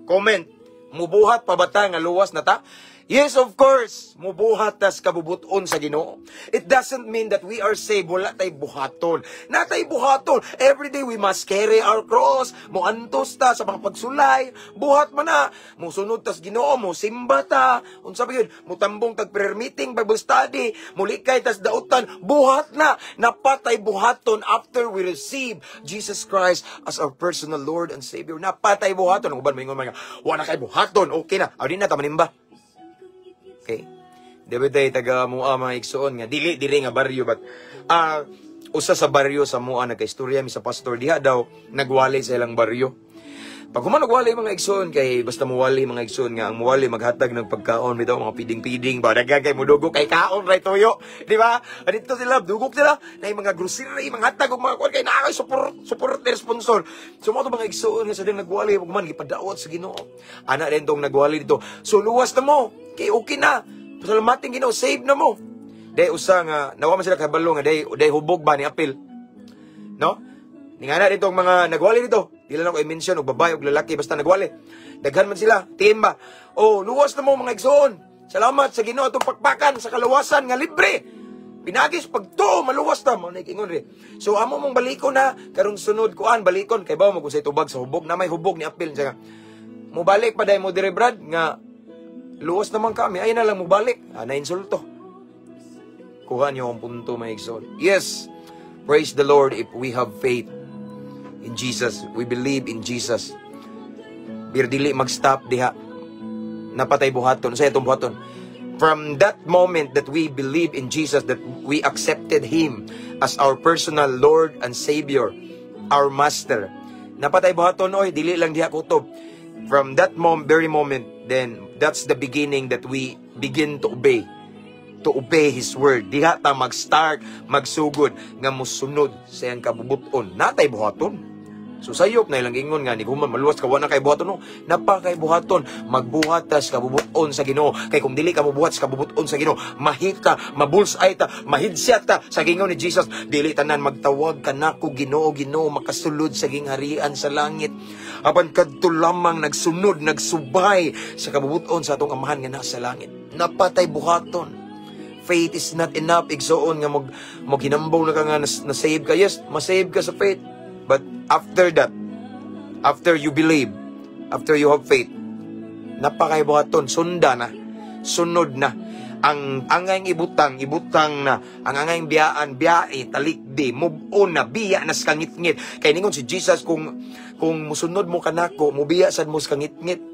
Comment. Mubuhat pa ba ta nga luwas na ta? Yes, of course. Mubuhat tas kabubuton sa Ginoo. It doesn't mean that we are saved, wala tay buhaton. Naa tay buhaton. Every day we must carry our cross. Muantos ta sa mga pagsulay. Buhat man na. Musunod tas Ginoo, mo simba ta. Unsa ba yun? Mutambong tag prayer meeting, Bible study, mulikay tas dautan. Buhat na. Naa pa tay buhaton after we receive Jesus Christ as our personal Lord and Savior. Naa pa tay buhaton. Ang uban moingon mga, "Wala kay buhaton. Okay na. Aw, di na ta manimba." Okay? Di ba tayo taga mua, mga igsoon, nga dili diri nga baryo, but usa sa baryo sa mua, nagkaistorya mi sa pastor diha daw, nagwali sa ilang baryo. Pag human nagwali, mga igsoon, kay basta muwali, mga igsoon, nga ang muwali maghatag ng pagkaon bitaw, mga piding-piding ba, daghan kay mudugo kay kaon ray tuyo, di ba? Dito sila dugok sila na mga grocery, mga hatag og mga kuan kay naa kay support supporter, sponsor. So mo to, mga igsoon, nga sa ding nagwali ug man gipadawat sa Ginoo. Ana din tong nagwali dito. So luwas na mo kay okay na. Pasalamatin Ginoo, save na mo. Day usa nga nawa man sila kabalo nga day hubog ba ni apil. No? Ningana dito ang mga nagwali dito. Di lang ako i-mention og babae og lalaki, basta nagwali. Daghan man sila, team ba. Oh, luwas na mo, mga igsoon. Salamat sa Ginoo, atong pakpakan sa kaluwasan nga libre. Pinaagi sa pagtuo, maluwas ta mo ingon ri. So amo mong balikon na karon sunod kuan balikon kay bawo mo kung say tubag sa hubog na may hubog ni apil siya. Mubalik pa dai mo dire, Brad, nga luwas naman kami ay na lang mubalik. Ah, na insulto. Kuha niyo ang punto, mga igsoon. Yes, praise the Lord if we have faith in Jesus. We believe in Jesus. Pero dili mag-stop diha. Naa pa tay buhaton. Sa itong buhaton. From that moment that we believe in Jesus, that we accepted Him as our personal Lord and Savior, our Master. Naa pa tay buhaton, oy, dili lang diha kutob. From that very moment, then that's the beginning that we begin to obey His word. Diha ta mag-start, magsugod, nga musunod sa iyang kabubuton. Naa tay buhaton. So sayop na ilang ingon nga ni human maluwas ka, wala kay buhaton, no. Naa pa kay buhaton, magbuhat tas kabubuton sa Ginoo. Kay kung dili ka mobuhat sa kabubuton sa Ginoo, mahit ka, mabullseye ta, maheadshot ta sa gingon ni Jesus. "Dili tanan magtawag kanako 'Ginoo, Ginoo' makasulod sa gingharian sa langit. Apan kadto lamang nagsunod, nagsubay sa kabubuton sa atong Amahan nga nasa langit." Naa pa tay buhaton. Faith is not enough, igsoon, nga mag maghinambaw na ka nga na save ka. Yes, masave ka sa faith. But after that, after you believe, after you have faith, naa pa kay buhaton, sunda na, sunod na. Ang angayng ibutang, ibutang na. Ang angayng biyaan, biyae, talikdi, move on na, biya na sa kangitngit. Kay ningon si Jesus, kung musunod mo kanako, mubiya sad mo sa kangitngit.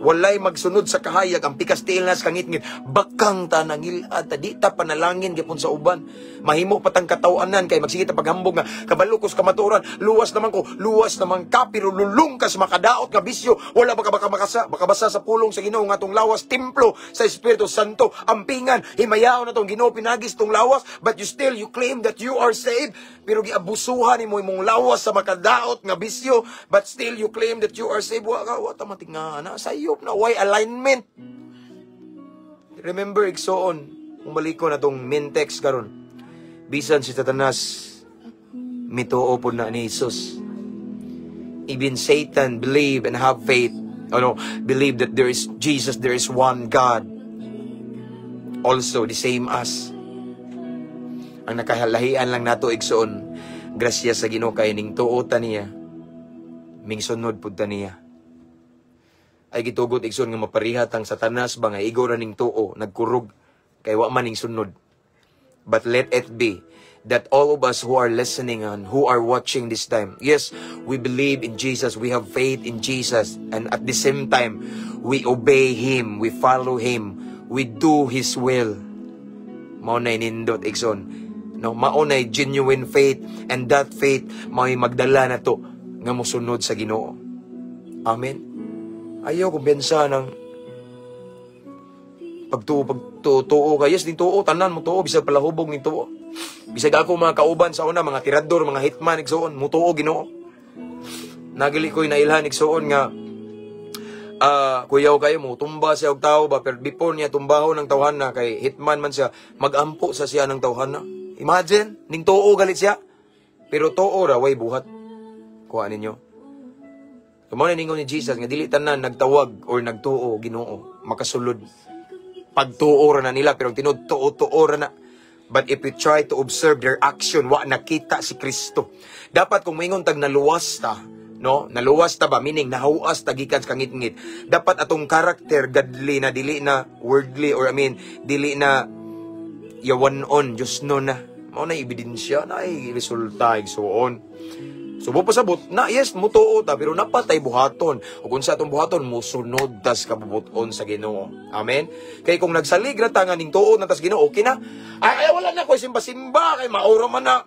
Walay magsunod sa kahayag, ang pikas tiil na sa kangitngit. Bakang ta nangilad ta, di ta panalangin gyapon sa uban. Mahimo patang katawanan kay magsige ta paghambog nga kabalo ko sa kamatuoran, luwas naman ko, luwas naman ka, pero lulong ka sa makadaot nga bisyo. Wala ba ka baka makasa, makabasa sa pulong sa Ginoo nga atong lawas templo sa Espiritu Santo? Ampingan, himayaon na tong Ginoo pinaagi sa tong lawas, but you still you claim that you are saved, pero giabusuhan nimo imong lawas sa makadaot nga bisyo, but still you claim that you are saved. Wa ka, wa ta matingana, sayop na, why alignment. Remember, igsoon, kung balik ko na tong main text karon, bisan si Satanas mituo po na ni Jesus. Even Satan believe and have faith, ano, believe that there is Jesus, there is one God. Also, the same as. Ang nakahalahian lang nato, igsoon, grasya sa Ginoo kay ning tuo ta niya, ming sunod pud ta niya. Ay gitugot, igsoon, nga maparihat ang Satanas ba nga igo ra ning tuo, nagkurog kay wa man ning sunod. But let it be that all of us who are listening and who are watching this time, yes, we believe in Jesus, we have faith in Jesus, and at the same time, we obey Him, we follow Him, we do His will. Mao na nindot, igsoon. No, mao na genuine faith, and that faith mao'y magdala na to nga mosunod sa Ginoo. Amen. Ayaw kumpiyansa ng pagtuo, pagtuo, tuo ka. Yes, ning tuo, tanan mo tuo, bisag palahubog ning tuo. Bisag ako mga kauban sa una, mga tirador, mga hitman, igsoon, mutuo Ginoo. Nagili ko'y nailhan, igsoon, nga kuyaw kayo mo tumba siya og tao ba, pero before niya tumbahon ng tawhana, kay hitman man siya, magampo sa siya ng tawhana. Imagine, ning tuo galit siya. Pero tuo ra way buhat. Kuha ninyo. Mao na ningon ni Jesus nga dili tanan nagtawag or nagtuo "Ginoo" makasulod. Pagtuo ra na nila, pero ang tinuod, tuo-tuo ra na. But if you try to observe their action, wa nakita si Kristo. Dapat kung moingon tag naluwas ta, no? Naluwas ta ba, meaning nahuas ta gikan sa kangitngit. Dapat atong karakter godly na, dili na worldly, or I mean, dili na yawan-on, Diyos no na. Mao na ebidensya na ay resulta, igsuon. So pasabot na, yes, mutuo ta, pero napatay buhaton. Ug unsa atong buhaton? Musunod tas kabubuton sa Ginoo. Amen. Kay kung nagsalig ra ta nga ning tuo na tas Ginoo, okay na. Ay, ay wala na ko simba-simba kay mauro man na.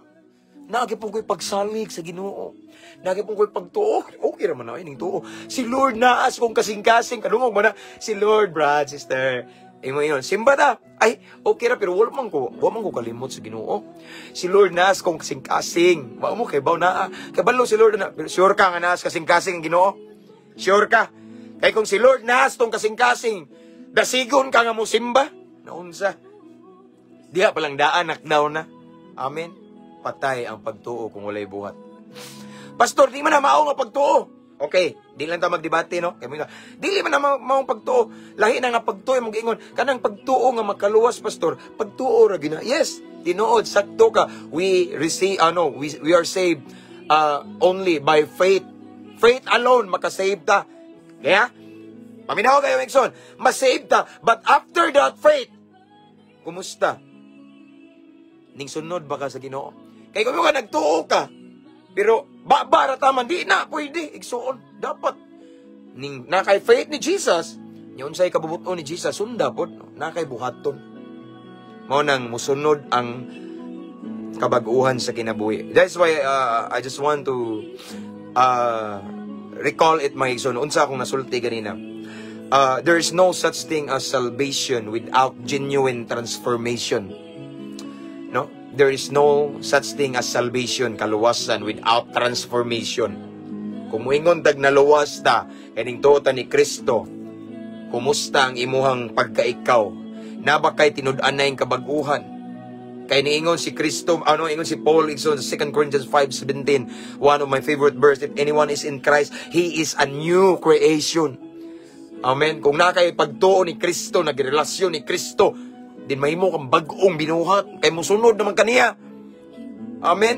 Naagi pong ko'y pagsalig sa Ginoo. Naagi pong ko'y pagtuo. Okay raman na ning tuo. Si Lord naas kong kasing-kasing, kadungog man na si Lord, brad, sister. Imo yun, simba ta. Ay, okay ra, pero wala man ko kalimot sa Ginoo. Si Lord naas kong kasing-kasing. Wa mo kay baw naa. Kabalo si Lord na. Pero sure ka nga naas kasing-kasing ang Ginoo? Sure ka? Kay kung si Lord naas tong kasing-kasing, dasigon ka nga mo simba? Naunsa? Diha palang daan, nakdaw na. Amen. Patay ang pagtuo kung walay buhat. "Pastor, di man na mao nga pagtuo." Okay, di lang ta magdebate, no? Kay mo nga, dili man na maong pagtuo. Lahi na nga pagtuo imong giingon. Kanang pagtuo nga makaluwas, pastor, pagtuo ra gina. Yes, tinuod, sakto ka. We receive ano, we are saved only by faith. Faith alone makasave ta. Kaya paminaw kayo, igsoon, masave ta, but after that faith, kumusta? Ning sunod ba ka sa Ginoo? Kay kung ka nagtuo ka, pero ba ba ra taman, di na pwede, igsuon. Dapat ning na kay faith ni Jesus, nya unsay kabubuton ni Jesus, sunda pod, na kay buhaton. Mao nang musunod ang kabag-uhan sa kinabuhi. That's why I just want to recall it, mga igsoon. Unsa akong nasulti ganina. There is no such thing as salvation without genuine transformation. No? There is no such thing as salvation, kaluwasan, without transformation. Kung muingon tag naluwas ta, kaning tuo ta ni Kristo, kumusta ang imuhang pagkaikaw? Naba kay tinud-anay kabag-uhan? Kay niingon si Kristo, ano, ingon si Paul, igsoon, sa 2 Corinthians 5:17, one of my favorite verse, "If anyone is in Christ, he is a new creation." Amen. Kung na kay pagtuo ni Kristo, nagrelasyon ni Kristo, din mahimo kang bag-ong binuhat kay musunod naman kaniya. Amen.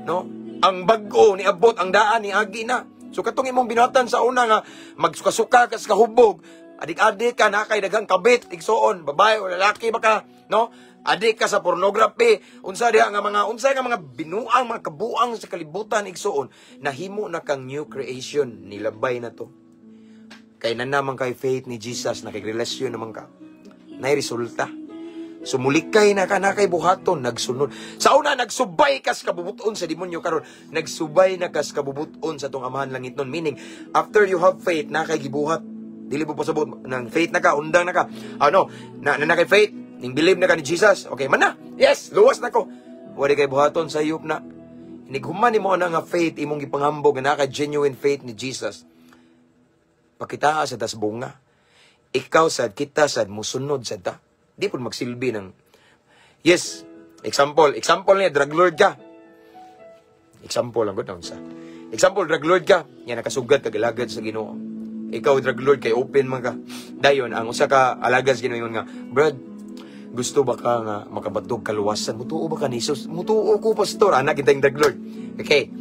No? Ang bag-o ni abot, ang daan ni agi na. So katong imong binuhatan sa una nga magsuka-suka ka sa kahubog, adik-adik ka na kay daghang kabit, igsuon, babae o lalaki baka, no? Adik ka sa pornography, unsa diha nga mga unsa nga mga binuang, mga kabuang sa kalibutan, igsuon, nahimo na kang new creation, nilabay na to. Kay na naman kay faith ni Jesus, nakigrelasyon naman ka. Nay resulta. Sumulikay na ka na kay buhaton, nagsunod. Sa una, nagsubay kas kabubuton sa demonyo. Karon, nagsubay na kas kabubuton sa tong Amahan langitnon. Meaning, after you have faith, na kay gibuhat. Dili mo pasabot, nang faith na ka, undang na ka. Ano, na kay faith, ning believe na ka ni Jesus. Okay, man na. Yes, luwas na ko. Wala kay buhaton sa sayop na. Inighuman nimo na nga faith, imong gipanghambog, nga naka genuine faith ni Jesus. Pakitaa sa tas bunga. Ikaw sad, kita sad, musunod sad ta. Di po magsilbi ng. Yes, example. Example niya, drug lord ka. Example lang, good sa. Example, drug lord ka. Yan, nakasugad ka, galagad sa Ginoo. Ikaw, drug lord, kay open man ka. Dayon, ang usa ka alagad sa Ginoo nga, "Brad, gusto ba ka nga makabatog kaluwasan? Mutuo ba ka ni Jesus?" "Mutuo ko, pastor." Anak kita yung drug lord. "Okay.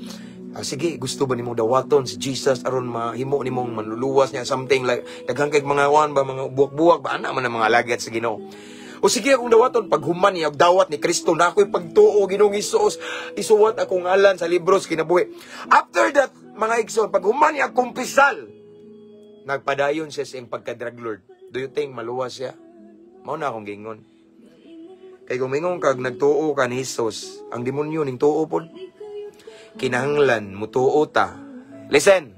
Ah, sige, gusto ba nimong dawaton si Jesus aron mahimo nimong manluluwas niya?" Something like daghan kay mga wan ba, mga buwak-buwak ba, ana man ang mga alagad sa Ginoo. O sige, akong dawaton paghuman niya og dawat ni Kristo na ako'y pagtuo, Ginoong Hesus, isuwat akong ngalan sa libro sa kinabuhi. After that, mga igsoon, paghuman niya kumpisal, nagpadayon siya sa iyang pagka-drug lord. Do you think maluwas siya? Mao na akong gingon. Kay kung mingon kag nagtuo ka ni Jesus, ang demonyo ning tuo pod. Kinahanglan mutuo ta. Listen.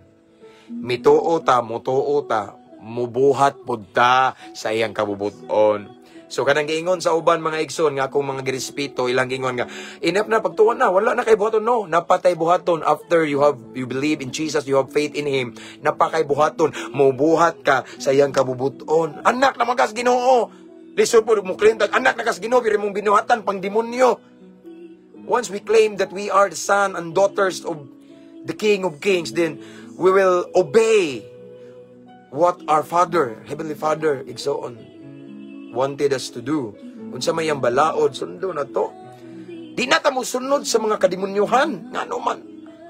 Mituo ta, mutuo ta, mubuhat pod ta sa iyang kabubuton. So kanang giingon sa uban, mga igsoon, nga akong mga girespeto, ilang giingon nga enough na pagtuon na, wala na kay buhaton. No, napatay buhaton. After you believe in Jesus, you have faith in Him, napakay buhaton, mubuhat ka sa iyang kabubuton. Anak naman kas Ginoo, lisod po mo claim tag anak na kas Ginoo pero imong binuhatan pang demonyo. Once we claim that we are the son and daughters of the King of Kings, then we will obey what our Father, Heavenly Father, igsoon, wanted us to do. Unsa may ang balaod, sundo na to. Di na ta mo sunod sa mga kademonyuhan. Ngano man?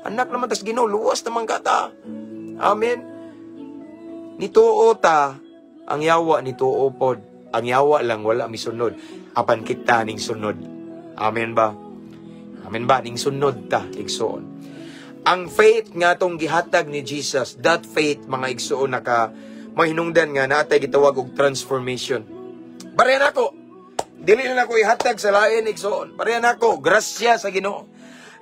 Anak naman tas Ginoo, luwas naman ka ta. Amen. Nituo ta, ang yawa nituo pod. Ang yawa lang wala misunod. Apan kita ning sunod. Amen ba? Amen ba? Ning sunod ta, igsoon. Ang faith nga tong gihatag ni Jesus, that faith, mga igsoon, naka mahinungdan nga natay gitawag og transformation. Pareha nako. Dili na nako ihatag sa lain, igsoon. Pareha nako, grasya sa Ginoo.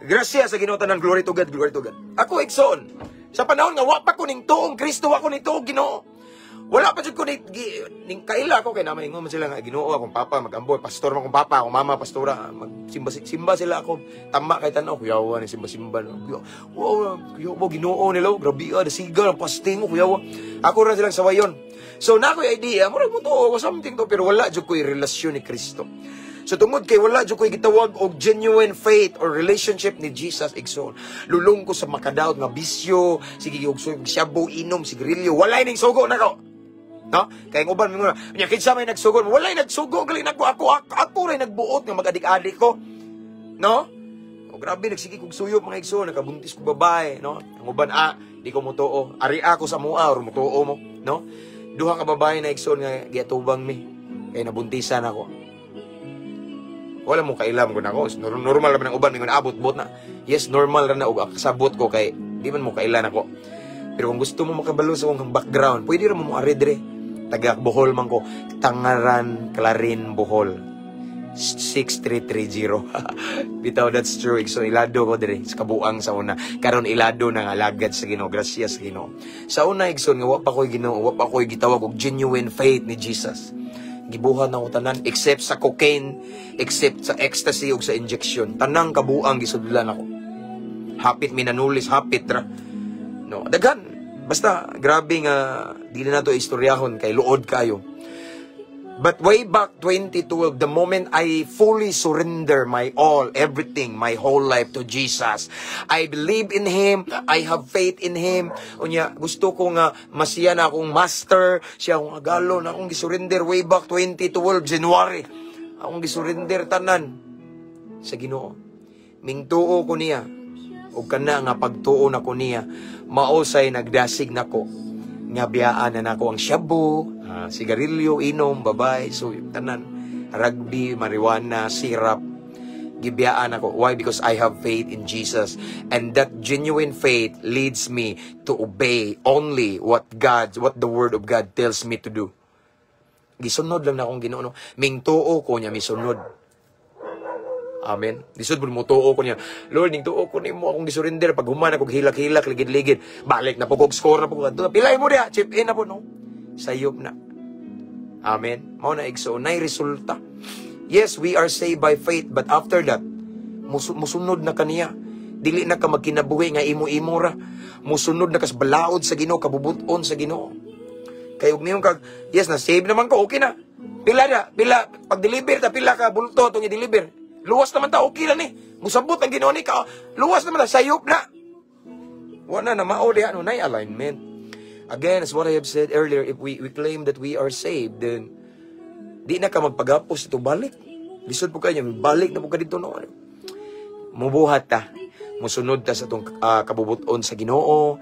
Grasya sa Ginoo tanan, glory to God, glory to God. Ako, igsoon, sa panahon nga wa pa ko ning tuong Kristo, wa ko ning tuong Ginoo. Wala pa jud ko ni, ning kaila ko kay naman ingon man sila nga Ginoo akong papa magamboy, pastor man akong papa, akong mama pastora, magsimba simba sila ako. Tama kay tan-aw, kuyawa ni simba-simba no. Wow, kuyawa Ginoo nila, grabe ah, dasiga ang fasting ko, kuyawa. Ako ra silang sawayon. So na ako'y idea, murag mo to something to, pero wala jud ko'y relasyon ni Kristo. So tungod kay wala jud ko'y gitawag og genuine faith or relationship ni Jesus, igsoon, lulong ko sa makadaot nga bisyo, sige og shabu, inom, sigarilyo, walay ning sugo nako. No? Kay ang uban mo nya kinsa may nagsugo, walay nagsugo gali nako, ako ray nagbuot nga mag-adik-adik ko. No? O grabe, nagsige kog suyop, mga igsoon, nakabuntis ko babae, no? Ang uban ah, di ko motuo. Ari ako sa mua or motuo mo, no? Duha ka babae na, igsoon, nga giatubang mi. Kay nabuntisan ako. Wala mo kailam ko nako. Normal naman ang uban mingon abot-bot na. Yes, normal ra na og kasabot ko kay di man mo kailan ako. Pero kung gusto mo makabalo sa akong background, pwede ra mo mo ari dire. Taga Bohol man ko, Tangaran, Clarin, Bohol. 6330. Bitaw, that's true. So, ilado ko dire sa kabuang sa una. Karon ilado na nga alagad sa Ginoo. Gracias sa Ginoo. Sa una, igsoon, nga wa pa ko'y Ginoo, wa pa ko'y gitawag og genuine faith ni Jesus. Gibuhat na ko tanan except sa cocaine, except sa ecstasy ug sa injection. Tanang kabuang gisudlan ako. Hapit minanulis, hapit ra. No, daghan. Basta grabe nga dili na to istoryahon kay luod kayo. But way back 2012, the moment I fully surrender my all, everything, my whole life to Jesus, I believe in Him, I have faith in Him. Unya, gusto ko nga masiya na akong master, siya akong agalon, akong gisurrender way back 2012, January. Akong gisurrender tanan sa Ginoo. Mingtuo ko niya, ug kana nga pagtuo na ko niya, maosay nagdasig nako nga biyaan na nako ang shabu, sigarilyo, inom, babay, so tanan, rugby, marijuana, syrup, gibiyaan ako. Why? Because I have faith in Jesus. And that genuine faith leads me to obey only what the Word of God tells me to do. Gisunod lang na akong Ginoo. No? Mingtuo ko niya, misunod. Amen. Lisod mo tuo ko niya. Lord, ning tuo ko nimo, akong gisurrender pag human ako hilak-hilak, ligid-ligid. Balik na po kog score na po ko. Pilay mo diha, chip in na po no. Sayop na. Amen. Mao na, igsoon, nay resulta. Yes, we are saved by faith, but after that, musunod na kaniya. Dili na ka magkinabuhi nga imo-imo ra. Musunod na kas balaod sa Ginoo, kabubuton sa Ginoo. Kay ug niyong kag, yes, na save naman ko, okay na. Pila na, pila pag-deliver ta, pila ka bulto tong i-deliver. Luwas naman ta, okay na ni. Musabot ang Ginoo ni ka. Luwas naman ta, sayop na. Wala na mao diha no nay alignment. Again, as what I have said earlier, if we claim that we are saved, then di na ka magpagapos ito balik. Lisod po kayo, balik na po ka dito no. Mubuhat ta. Musunod ta sa itong kabubuton sa Ginoo.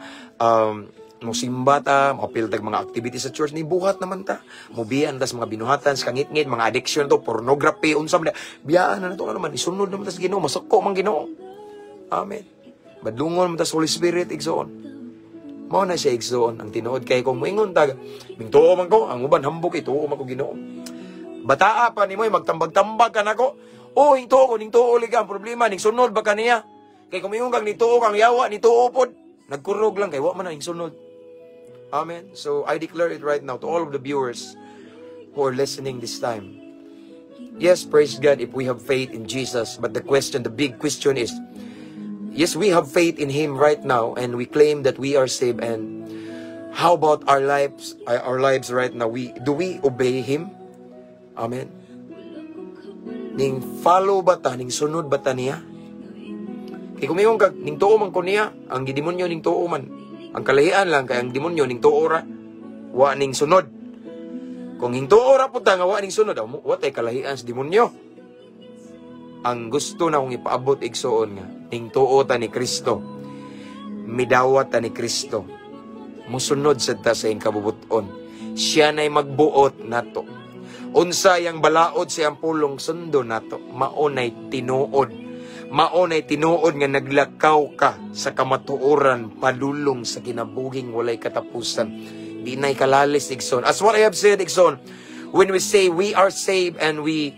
Mosimba ta, moapil tag mga activities sa church, ni buhat naman ta. Mubiyan tas mga binuhatan sa kangitngit, mga addiction to, pornography, unsa man. Biyaan na nato nga naman, isunod naman ta sa Ginoo, masuko man Ginoo. Amen. Badlungon man ta sa Holy Spirit, igsoon. Mao na siya, igsoon, ang tinuod kay kung moingon tag, mingtuo man ko, ang uban hambok tuo man ko Ginoo. Bataa pa nimo, magtambag-tambag ka nako. Oh, hingtuo ko, ning tuo liga ang problema, ning sunod ba kaniya? Kay kung moingon kang nituo kang yawa, nituo pod. Nagkurog lang kay wa man na ning sunod. Amen. So I declare it right now to all of the viewers who are listening this time. Yes, praise God if we have faith in Jesus. But the question, the big question is, yes, we have faith in Him right now and we claim that we are saved. And how about our lives right now? We Do we obey Him? Amen. Ning follow ba ta, ning sunod ba ta niya? Kay kung ingon kag ning tuo man ko niya, ang gidemonyo ning tuo man. Ang kalahian lang kay ang demonyo ning tuo ra, wa ning sunod. Kung hingtuo ra pud ta nga wa ning sunod, wa tay kalahian sa demonyo. Ang gusto na kong ipaabot, igsoon, nga ning tuo ta ni Kristo. Midawat ta ni Kristo. Musunod sad ta sa iyang kabubuton. Siya na'y magbuot nato. Unsa yang balaod sa iyang pulong, sundo nato. Mao na'y tinuod. Mao na'y tinuod nga naglakaw ka sa kamatuoran padulong sa kinabuhing walay katapusan. Di na'y kalalis, igsoon. As what I have said, igsoon, when we say we are saved and we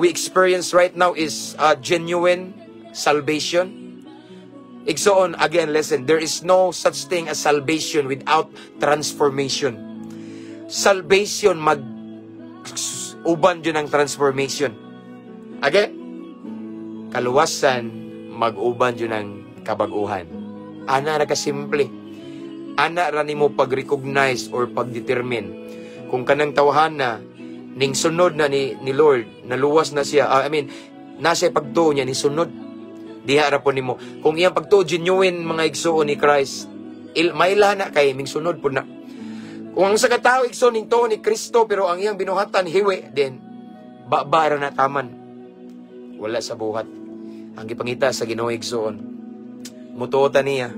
experience right now is a genuine salvation. Igsoon, again, listen, there is no such thing as salvation without transformation. Salvation mag uban yun ang transformation. Again, kaluwasan mag-uban yun ang kabaguhan. Ana ra ka simple. Ana ra nimo pag-recognize or pag-determine kung kanang tawhana ning sunod na ni Lord, naluwas na siya. I mean, nasa pagtuo niya ni sunod. Diha ra po nimo. Kung iyang pagtuo genuine, mga igsuon ni Christ, maila na kay ming sunod po na. Kung ang sa katao, igsoon, ning tuo ni Kristo pero ang iyang binuhatan hiwi, then ba ra na taman. Wala sa buhat. Ang gipangita sa Ginoo, igsoon, mutuo ta niya.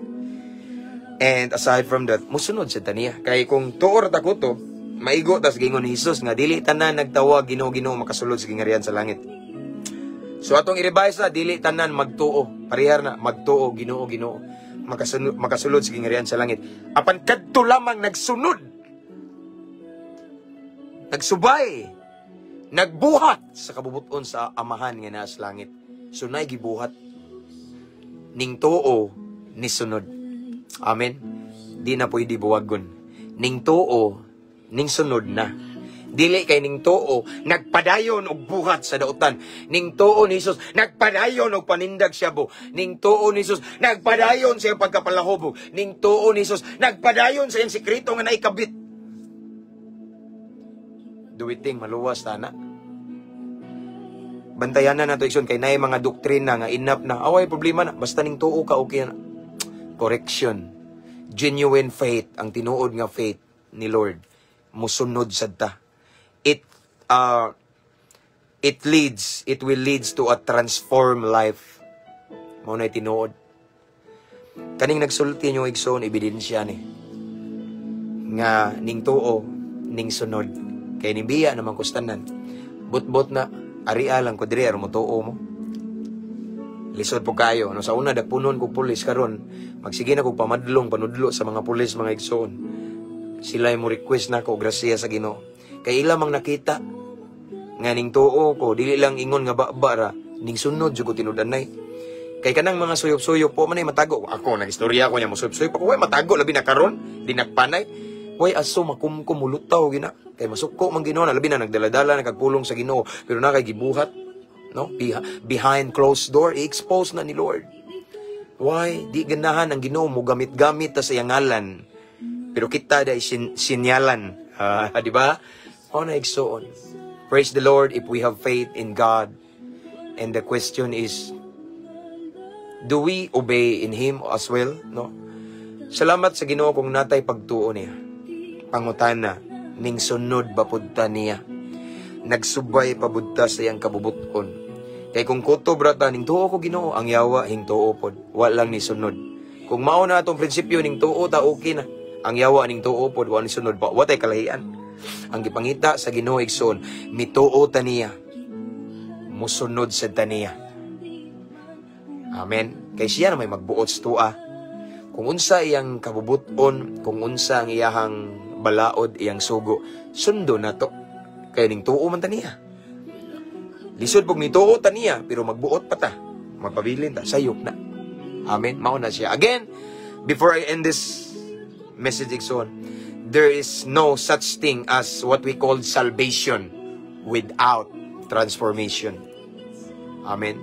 And aside from that, musunod sa niya. Kay kung tuo ra ta kuto, maigo tas gingon ni Jesus nga dili tanan nagtawag "Ginoo, Ginoo" makasulod sa gingharian sa langit. So atong i-revise na, dili tanan magtuo. Parehar na magtuo "Ginoo, Ginoo" makasulod sa gingharian sa langit. Apan kadto lamang nagsunod, nagsubay, nagbuhat sa kabubuton sa Amahan nga naa sa langit. So nay gibuhat ning tuo ni sunod. Amen. Di na pwede buwagon. Ning tuo ning sunod na. Dili kay ning tuo nagpadayon og buhat sa dautan. Ning tuo ni Jesus nagpadayon og panindag shabu. Ning tuo ni Jesus nagpadayon sa iyang pagkapalahubog. Ning tuo ni Jesus nagpadayon sa iyang sekreto nga naikabit. Duwiting maluwas ta na. Bantayan na nato, igsoon, kay naay mga doktrina nga inap na away problema na basta ning tuo ka, okay na. Correction. Genuine faith, ang tinuod nga faith ni Lord, musunod sad ta. It will leads to a transform life. Mao na tinuod. Kaning nagsulti nyo, igsoon, ebidensya ni nga ning tuo ning sunod. Kay nibiya naman kustanan. Butbot na aria lang ko diri aron motuo mo. Lisod po kayo. No, sa una dagpunon kog pulis, karon magsige na kog pamadlong panudlo sa mga pulis, mga igsoon. Sila mo request nako, grasya sa Ginoo. Kay ila mang nakita nga ning tuo ko, dili lang ingon nga baba ra, ning sunod jud ko tinud-anay. Kay kanang mga suyop-suyop po man ay matago. Ako nagistorya ko niya, mo suyop-suyop ako, way matago labi na karon, di nagpanay. Way aso makumkum mulutaw gina. Kay masuko man Ginoo na labi na nagdala-dala nagpulong sa Ginoo pero na kay gibuhat, no, behind closed door, i-expose na ni Lord. Why di ganahan ang Ginoo mo gamit-gamit ta sa iyang ngalan pero kita dai sinyalan? Ah, di ba? O na, igsoon, praise the Lord if we have faith in God. And the question is, do we obey in Him as well, no? Salamat sa Ginoo kung natay pagtuo niya. Pangutana, ning sunod ba pud ta niya? Nagsubay pa pud ta sa iyang kabubuton? Kay kung kutob ra ta, ning tuo ko Ginoo, ang yawa hing tuo pod. Wa lang ni sunod. Kung mao na atong prinsipyo, ning tuo ta, okay na. Ang yawa ning tuo pod, wa ni sunod pa. Wa tay kalahian. Ang gipangita sa Ginoo, igsoon, mituo ta niya. Musunod sa taniya. Amen. Kay siya na may magbuot sa tua. Kung unsa iyang kabubuton, kung unsa ang iyahang balaod, iyang sugo, sundo na to. Kay ning tuo man ta niya. Lisod pug nituo ta niya, pero magbuot pa ta. Magpabilin ta, sayop na. Amen. Mao na siya. Again, before I end this message, igsoon, there is no such thing as what we call salvation without transformation. Amen.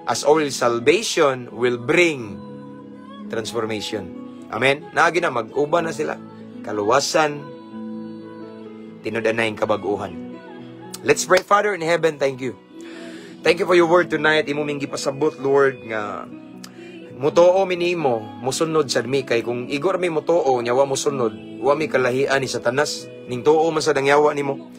As all salvation will bring transformation. Amen. Naagi na, mag-uban na sila. Kaluwasan, tinud-anay kabag-uhan. Let's pray. Father in heaven, thank you. Thank you for your word tonight. Imo ming gipasabot, Lord, nga mutuo mi nimo, musunod sad mi, kay kung igo ra mi mutuo nya wa musunod, wa mi kalahian ni Satanas, ning tuo man sad ang yawa nimo.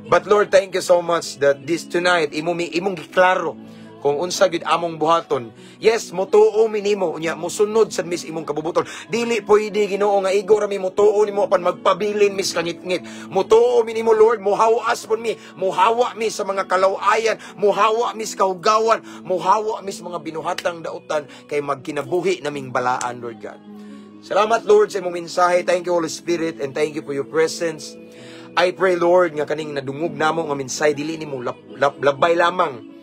But Lord, thank you so much that this tonight imo mi imong giklaro kung unsa gyud among buhaton. Yes, mutuo mi nimo unya musunod sad mi sa imong kabubuton. Dili pwede, Ginoo, nga igo ra mi mutuo nimo apan magpabilin mi sa kangitngit. Mutuo mi nimo, Lord, muhawas pud mi, muhawa mi sa mga kalawayan, muhawa mi sa kahugawan, muhawa mi sa mga binuhatang dautan kay magkinabuhi naming balaan, Lord God. Salamat, Lord, sa imong mensahe. Thank you, Holy Spirit, and thank you for your presence. I pray, Lord, nga kaning nadungog namo nga mensahe dili nimo labay lamang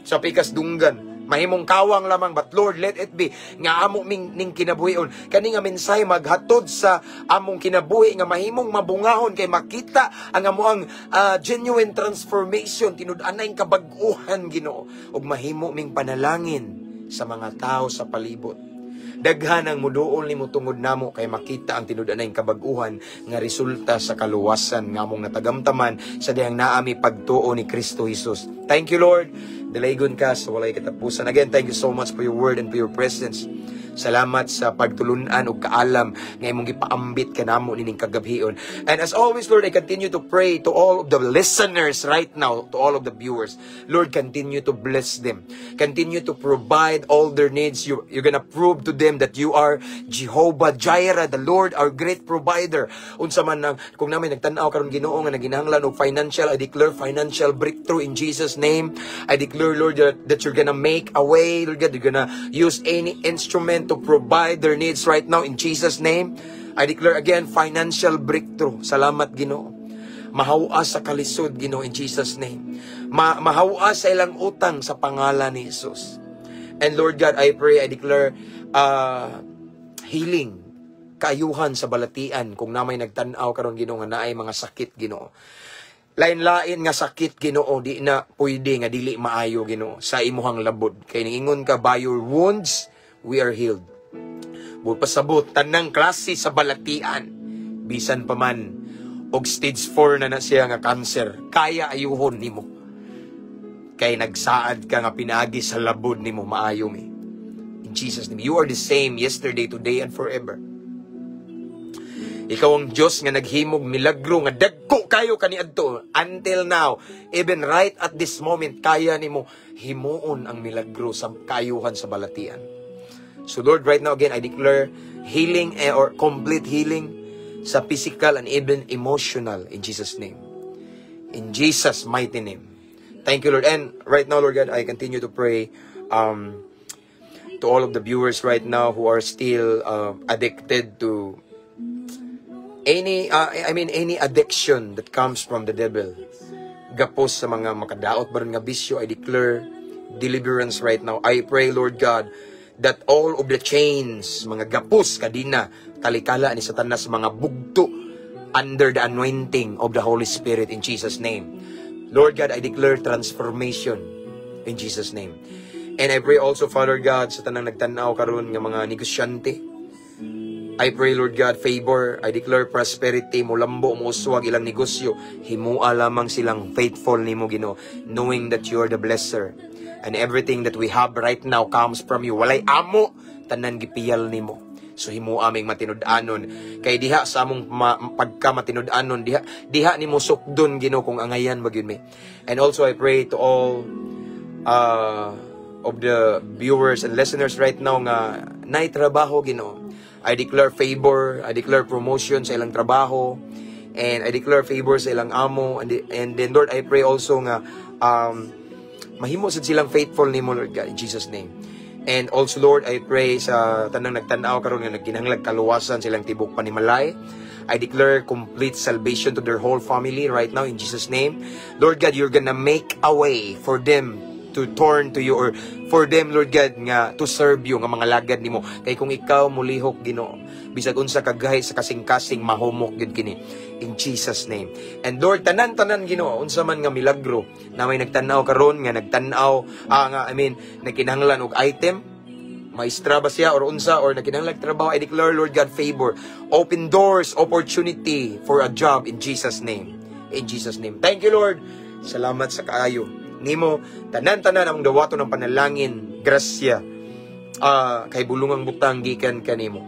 sa pikas dunggan, mahimong kawang lamang, but Lord, let it be nga amo ming ning kinabuhion. Kani nga mensahe maghatod sa among kinabuhi nga mahimong mabungahon kay makita ang amoang genuine transformation, tinud-anay kabag-uhan, Ginoo, ug mahimo ming panalangin sa mga tao sa palibot. Daghan ang muduol nimo tungod namo kay makita ang tinud-anay kabag-uhan nga resulta sa kaluwasan nga among natagamtaman sa dihang naami pagtuo ni Kristo Jesus. Thank you, Lord. Dalaygon ka sa walay katapusan. Again, thank you so much for your word and for your presence. Salamat sa pagtulunan ug kaalam nga imong gipaambit kanamo nining kagabhion. And as always, Lord, I continue to pray to all of the listeners right now, to all of the viewers. Lord, continue to bless them. Continue to provide all their needs. You're gonna prove to them that you are Jehovah Jireh, the Lord, our great provider. Unsa man nang, kung naa may nagtan-aw karon, Ginoo, nga naginahanglan og financial, I declare financial breakthrough in Jesus' name. I declare, Lord, that you're gonna make a way, Lord God, you're gonna use any instrument to provide their needs right now in Jesus' name. I declare again financial breakthrough. Salamat, Ginoo. Mahawa sa kalisod, Ginoo, in Jesus' name. Mahawa sa ilang utang sa pangalan ni Jesus. And Lord God, I pray, I declare healing, kaayuhan sa balatian kung naa may nagtan-aw karon, Ginoo, nga naay mga sakit, Ginoo. Lain-lain nga sakit, Ginoo, di na pwede nga dili maayo, Ginoo, sa imuhang labod. Kay ningingon ka, "By your wounds we are healed." Buot pasabot, tanang klase sa balatian, bisan pa man og stage 4 na na siya nga cancer, kaya ayuhon nimo. Kay nagsaad ka nga pinaagi sa labod nimo maayo mi. In Jesus' name, you are the same yesterday, today, and forever. Ikaw ang Diyos nga naghimog milagro nga dagko kayo kaniadto until now. Even right at this moment, kaya nimo himuon ang milagro sa kaayuhan sa balatian. So Lord, right now again, I declare healing or complete healing sa physical and even emotional in Jesus' name. In Jesus' mighty name. Thank you, Lord. And right now, Lord God, I continue to pray to all of the viewers right now who are still addicted to any, I mean, any addiction that comes from the devil. Gapos sa mga makadaot ba nga bisyo, I declare deliverance right now. I pray, Lord God, that all of the chains, mga gapos, kadina, talikala ni Satanas, mga bugto, under the anointing of the Holy Spirit in Jesus' name. Lord God, I declare transformation in Jesus' name. And I pray also, Father God, sa tanang nagtanaw karon nga mga negosyante, I pray, Lord God, favor. I declare prosperity. Mulambo, muuswag ilang negosyo. Himua lamang silang faithful nimo, Ginoo, knowing that you are the blesser. And everything that we have right now comes from you. Walay amo, tanan gipiyal nimo. So himua aming matinud-anon. Kay diha sa among pagka matinud-anon, diha nimo sukdon, Ginoo, kung angayan ba gyud mi. And also I pray to all of the viewers and listeners right now nga nay trabaho, Ginoo. I declare favor, I declare promotion sa ilang trabaho, and I declare favor sa ilang amo. And then, Lord, I pray also nga mahimo sad silang faithful nimo, Lord God, in Jesus' name. And also, Lord, I pray sa tanang nagtan-aw karon nga nagkinahanglag kaluwasan silang tibok panimalay. I declare complete salvation to their whole family right now in Jesus' name. Lord God, you're gonna make a way for them to turn to you or for them, Lord God, nga to serve you, nga mga lagad nimo. Kay kung ikaw mulihok, Ginoo, bisag unsa kagahi sa kasing-kasing, mahumok gyud kini in Jesus' name. And Lord, tanan-tanan, Ginoo, unsa man nga milagro na may nagtan-aw karon nga nagtan-aw, nga, I mean, nagkinahanglan og item, maestra ba siya or unsa or nagkinahanglan trabaho, I declare, Lord God, favor, open doors, opportunity for a job in Jesus' name. In Jesus' name. Thank you, Lord. Salamat sa kaayo nimo. Tanan-tanan among dawaton ng panalangin, grasya, kay bulungang butang gikan kanimo.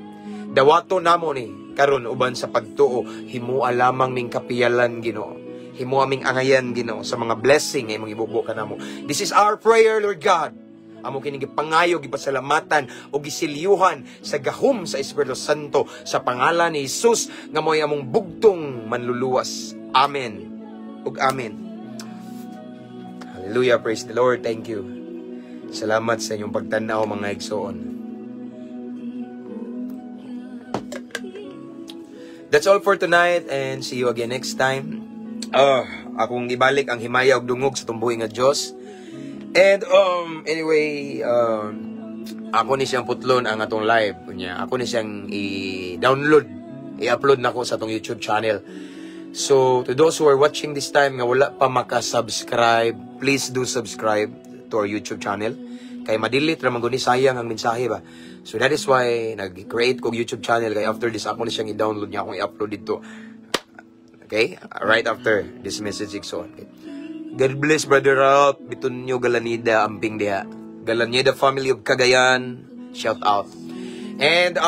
Dawato namo ni karon uban sa pagtuo, himua lamang ning kapiyalan, Ginoo. Himua ming angayan, Ginoo, sa mga blessing nga imong ibubo kanamo. This is our prayer, Lord God. Amo kining gipangayo, gipasalamatan o gisilyuhan sa gahom sa Espiritu Santo sa pangalan ni Jesus nga mo'y among bugtong manluluwas. Amen. Ug amen. Hallelujah, praise the Lord. Thank you. Salamat sa inyong pagtanaw, mga igsoon. That's all for tonight and see you again next time. Akong ibalik ang himaya ug dungog sa tumbuhi nga Dios. And anyway, ako ni siyang putlon ang atong live unya. Ako ni siyang i-download, i-upload nako sa atong YouTube channel. So to those who are watching this time nga wala pa maka-subscribe, please do subscribe to our YouTube channel. Kay ma-delete ra man guni, sayang ang mensahe ba. So that is why nag-create kog YouTube channel, kay after this ako ni siyang i-download niya, akong i-upload dito. Okay? Right after this message, so okay. God bless, Brother Ralph Bitunyo Galanida, amping diha. Galanida family of Cagayan, shout out. And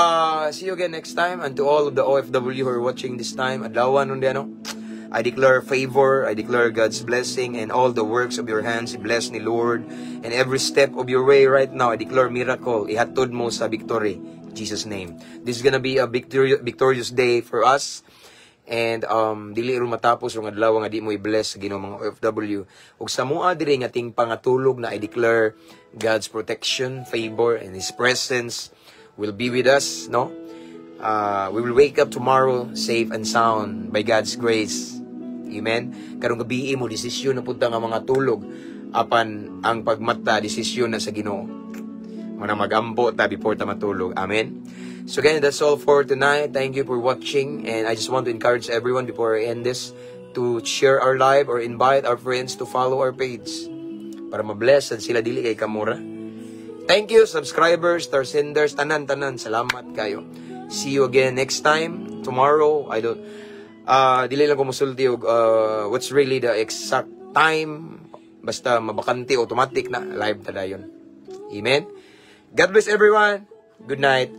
see you again next time, and to all of the OFW who are watching this time, adlaw nun ano. I declare favor, I declare God's blessing and all the works of your hands, bless ni Lord. And every step of your way right now, I declare miracle, ihatod mo sa victory. In Jesus' name. This is gonna be a victorious day for us. And dili ron matapos rong adlaw nga di mo i-bless sa Ginoo mga OFW. Ug sa mua diri nga ting pangatulog na, I declare God's protection, favor and His presence will be with us, no? We will wake up tomorrow safe and sound by God's grace. Amen. Karong gabi mo desisyon na punta nga mga tulog, apan ang pagmata, desisyon na sa Ginoo. Mga magampo ta before ta matulog. Amen. So again, that's all for tonight. Thank you for watching, and I just want to encourage everyone before I end this to share our live or invite our friends to follow our page para ma-bless sila, dili kay kamura. Thank you, subscribers, star senders, tanan-tanan. Salamat kayo. See you again next time. Tomorrow, I don't, dili lang ko musulti og what's really the exact time. Basta mabakante, automatic na live ta dayon. Amen. God bless everyone. Good night.